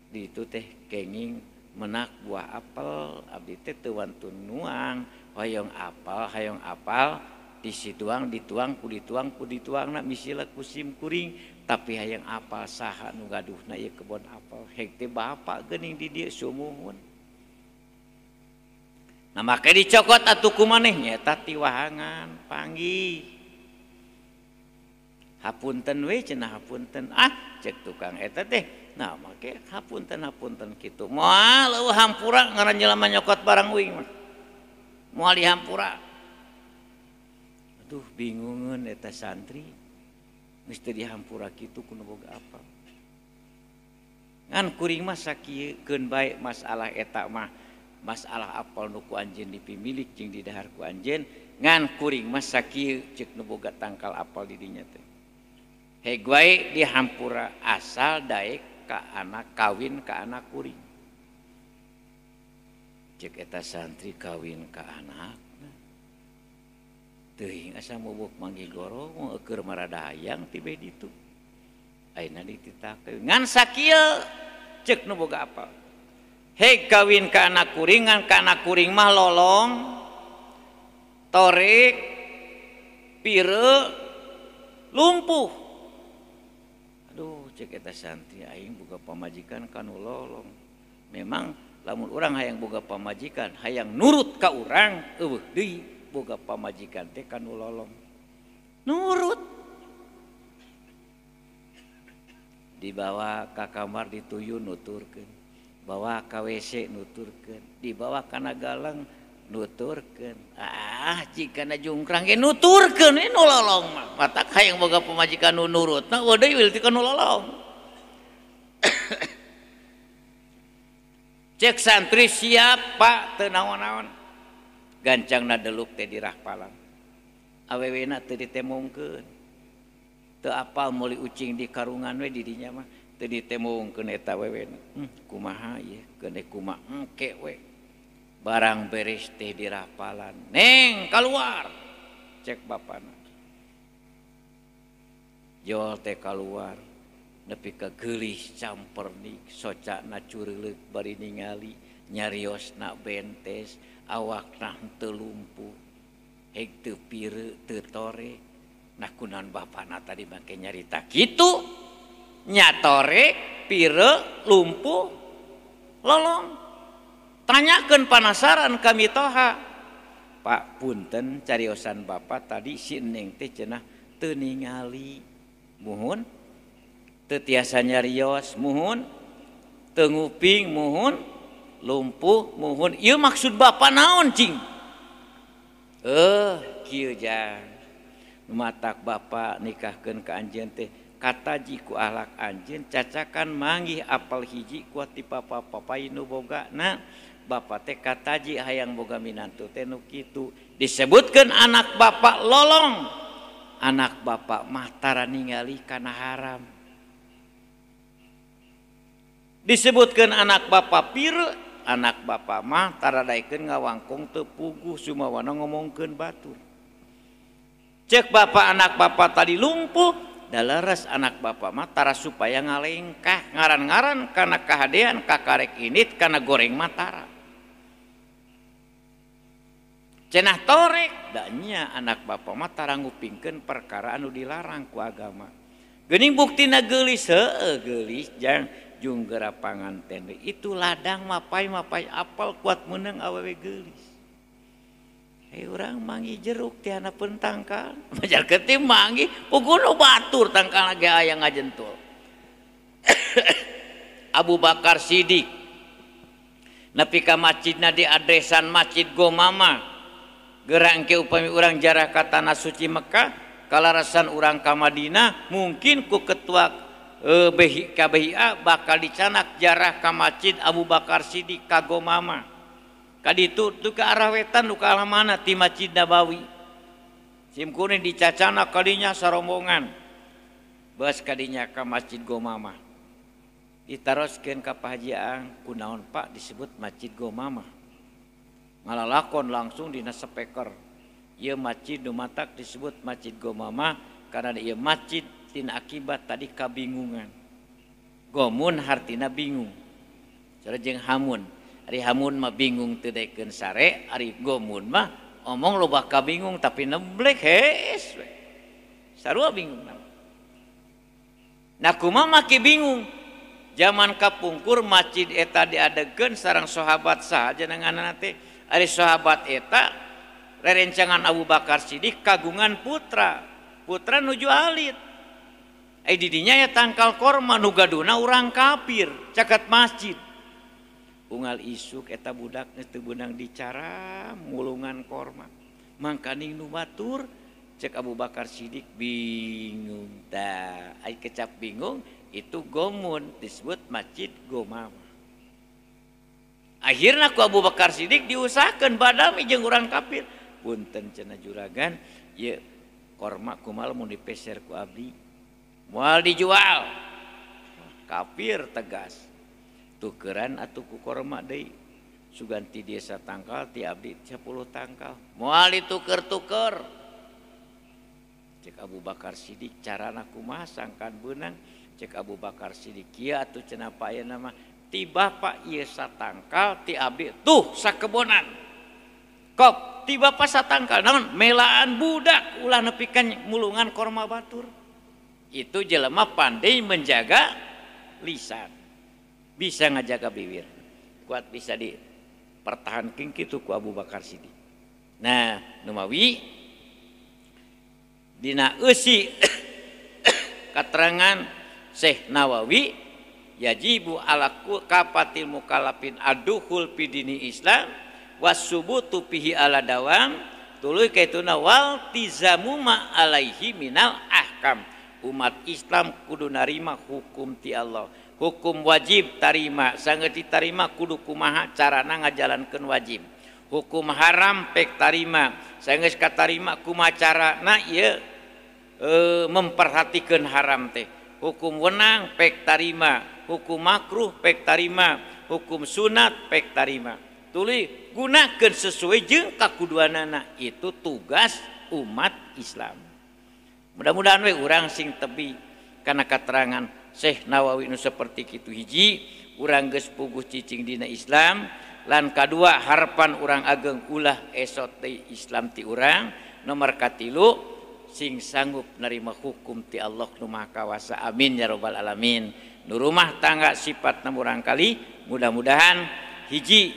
di ditu teh kenging menak buah apel, abdi teh teu wantun nuang, hoyong apal disituang dituang ku dituang ku dituangna misila ku sim kuring tapi hayang apal saha nu gaduhna ieu kebon apel hek teh bapak geuning di dieu sumuhun. Nah make dicokot atuh ku maneh nyaeta ti wahangan panggih. Hapunten we cenah hapunten ah cek tukang eta teh. Nah make hapunten hapunten kitu. Moal eueuh hampura ngaran jelema nyokot barang uing mah. Moal dihampura. Aduh bingungeun eta santri. Geus teu dihampura kitu ku nu boga apel. Ngan kuring mah sakieu keun bae masalah eta mah. Masalah apel nu ku anjeun dipimilik jeung didahar ku anjeun ngan kuring mah sakieu ceuk nu boga tangkal apel di dinya teh. Heg wae dihampura asal daek ka anak kawin ka anak kuring. Ceuk eta santri kawin ka anakna. Teuing asa mubuk manggih gorong eueur maradayang ti beh ditu. Ayeuna dititakeun ngan sakieu ceuk nu boga apel. Hei kawin ka anak kuring, ngan ka anak kuring mah lolong, torek, pire, lumpuh. Aduh, cek eta santri aing boga pamajikan kanu lolong. Memang lamun urang hayang boga pamajikan, hayang nurut ka urang, eueuh deui boga pamajikan teh kanu lolong. Nurut. Dibawa ka kamar dituyun nuturkeun. Bawa ka WC nuturkeun, dibawa kana galang nuturkeun. Ah, jika na jungkrang ge nuturkeun we nu lolong mah. Matak hayang boga pamajikan nu nurutna eueuh deui teh nu lolong. Cek santri siap Pak teu naon-naon. Gancangna deluk teh dirahpalan. Awewena teu ditemongkeun. Teu apal meuli ucing di karungan we di dinya mah. Teu ditemongkeun eta wewena. Kumaha ieu keun kumaha engke we. Barang beres teh dirapalan. Neng keluar. Cek bapana. Jol teh keluar. Nepi ka geulis campernik socana cureuleuh bari ningali nyariosna bentes awakna henteu lumpuh heg teu pireu teu tore Nah kunaon bapana tadi make nyarita kitu nyatore pire lumpuh lolong. Tanyakeun panasaran kami toha. Pak punten cariosan bapak tadi si Neng teh cenah teu ningali muhun, teu tiasa nyarios muhun, teu nguping muhun, lumpuh muhun. Ieu maksud bapak naon cing? Kieu jang. Matak bapak nikahkeun ka anjeun teh kataji ku ahlak anjeun cacakan manggih apel hiji kuat ti papa-papai nu bogana. Bapak teh kataji hayang boga minantu teh nu kitu. Disebutkeun anak bapak lolong. Anak bapak mah tara ningali kana haram. Disebutkeun anak bapak pire, anak bapak mah tara daekeun ngawangkong teu puguh sumawana ngomongkeun batur. Cek bapak anak bapak tadi lumpuh, daleres anak bapak mah tara supaya ngalengkah ngaran-ngaran kana kahadean kakarek init kana goreng matara. Cenah torek danya anak bapak mah tara ngupingkeun perkara anu dilarang ku agama. Geuning buktina geulis heueuh geulis jang junggera panganten itu ladang mapai-mapai apel kuat meunang awewe geulis. Urang manggih jeruk ti handapeun tangkal. Majar ketim manggih puguh batur tangkal ge aya ngajentul. Abu Bakar Siddiq nepi ka masjidna di adresan Masjid Gomama. Gerang ke upami urang jarah ka tanah suci Mekah, kalarasan urang ka Madinah, mungkin ku ketua KBHIA bakal dicanak jarah ka Masjid Abu Bakar Siddiq ka Gomama. Kaditu tu ke arah wetan nu ka arah mana ti Masjid Nabawi. Sim kuring dicacana kadinya sarombongan. Beus kadinya ka Masjid Gomama. Ditaroskeun ka Pak Haji Aang, kunaon Pak disebut Masjid Gomama. Ngalalakon langsung dina speaker. Ieu masjid nu matak disebut Masjid Gomama karena ieu masjid tina akibat tadi kabingungan. Gomun hartina bingung. Sareng jeung hamun. Ari hamun mah bingung teu daekeun sare, ari gomun mah omong loba kabingung tapi nemblek hees we. Sarua bingung. Nah kumaha make bingung? Zaman kapungkur masjid eta diadegeun sareng sahabat saha jenenganna teh. Ari sahabat eta rerencangan Abu Bakar Siddiq kagungan putra. Putra nuju alit. Ai di dinya ya tangkal korma nu gaduna urang kafir caket masjid. Unggal isuk eta budak geus teu beunang dicara mulungan korma. Mangkaning nu batur cek Abu Bakar Siddiq bingung tah. Ai kecap bingung itu gomun disebut Masjid Gomama. Akhirna ku Abu Bakar Siddiq diusahakeun badami jeung urang kafir. Punten cenah juragan ieu korma kumaha mun dipeser ku abdi moal dijual. Kafir tegas. Tukeran atuh ku korma deui sugan ti desa tangkal ti abdi 10 tangkal moal dituker-tuker. Cek Abu Bakar Siddiq carana kumaha sangkan beunang. Cek Abu Bakar Siddiq kieu atuh cenah pa ayeuna mah ti bapak ieu satangkal ti abdi tuh sakebonan. Kop ti bapak satangkal naon melaan budak ulah nepikeun mulungan korma batur. Itu jelema pandai menjaga lisan. Bisa ngajaga bibir, kuat bisa dipertahankan kitu ku Abu Bakar Siddiq. Nah, numawi dina eusi katerangan Syekh Nawawi yajibu ala kafatil mukallafin aduhul pidini Islam wasubutu fihi ala dawam tuluy kaituna wal tizamu ma alaihi minal ahkam. Umat Islam kudu narima hukum ti Allah. Hukum wajib tarima, sanggeus ditarima kudu kumaha carana ngajalankeun wajib. Hukum haram pek tarima, sanggeus katarima kumaha carana ieu memperhatikeun haram teh. Hukum wenang pek tarima, hukum makruh pek tarima, hukum sunat pek tarima. Tuluy gunakeun sesuai jeung kakuduanana, itu tugas umat Islam. Mudah-mudahan we urang sing tebi kana katerangan Syekh Nawawi nu seperti kitu hiji, urang geus puguh cicing dina Islam, lan kadua harapan urang ageng ulah esot deui Islam ti urang. Nomor katilu sing sanggup nerima hukum ti Allah nu Maha Kawasa. Amin ya robbal alamin. Nu rumah tangga sifatna murangkali mudah-mudahan hiji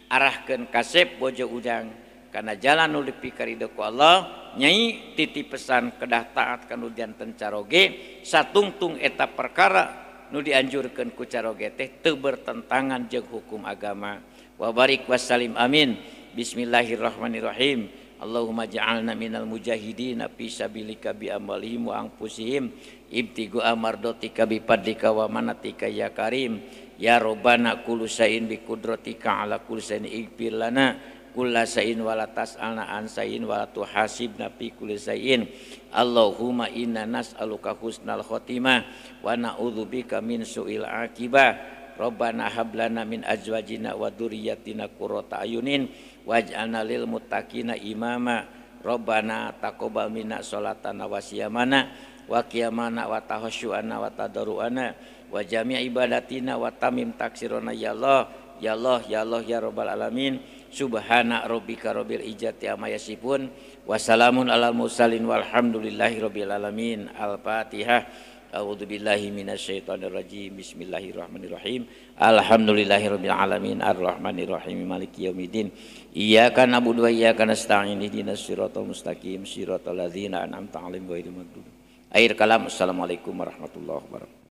arahkeun kasep bojo udang kana jalan nu dipikarido ku Allah. Nyai titip pesan kedah taat kanu janten caroge satungtung eta perkara nu dianjurkeun ku caroge teh teu bertentangan jeung hukum agama. Wa barik wassalim amin. Bismillahirrahmanirrahim. Allahumma ja'alna minal mujahidina fi sabilika bi amwalihim wa anfusihim ibtigu amardotika bi fadlika wa manatika ya karim. Ya robbana kullu syai'in bi qudratika ala kulli syai'in ighfir lana kulla syai'in wa la tas'alna an syai'in wa la tuhasibna fi kulli syai'in. Allahumma inna nas'aluka husnal khotimah wa na'udzubika min su'il akibah. Rabbana hab lana min azwajina wa dzurriyyatina qurrata ayunin waj'alna lil muttaqina imama. Rabbana taqabbal minna sholatana wa siyamana wa qiyamana wa tahassyu'ana wa tadarru'ana wa jami' ibadatina wa tamim taksirona ya Allah ya Allah ya Allah ya rabbal alamin. Subhana rabbika rabbil izzati amma yasifun wa salamun alal mursalin walhamdulillahi rabbil alamin. Al-Fatihah. A'udzubillahi minasyaitonirrajim. Bismillahirrahmanirrahim. Alhamdulillahirabbil alamin arrahmanirrahim maliki yaumiddin. Iyyaka na'budu wa iyyaka nasta'in ihdinas siratal mustaqim siratal ladzina an'amta 'alaihim ghairil maghdubi. Akhir kalam. Assalamualaikum warahmatullahi wabarakatuh.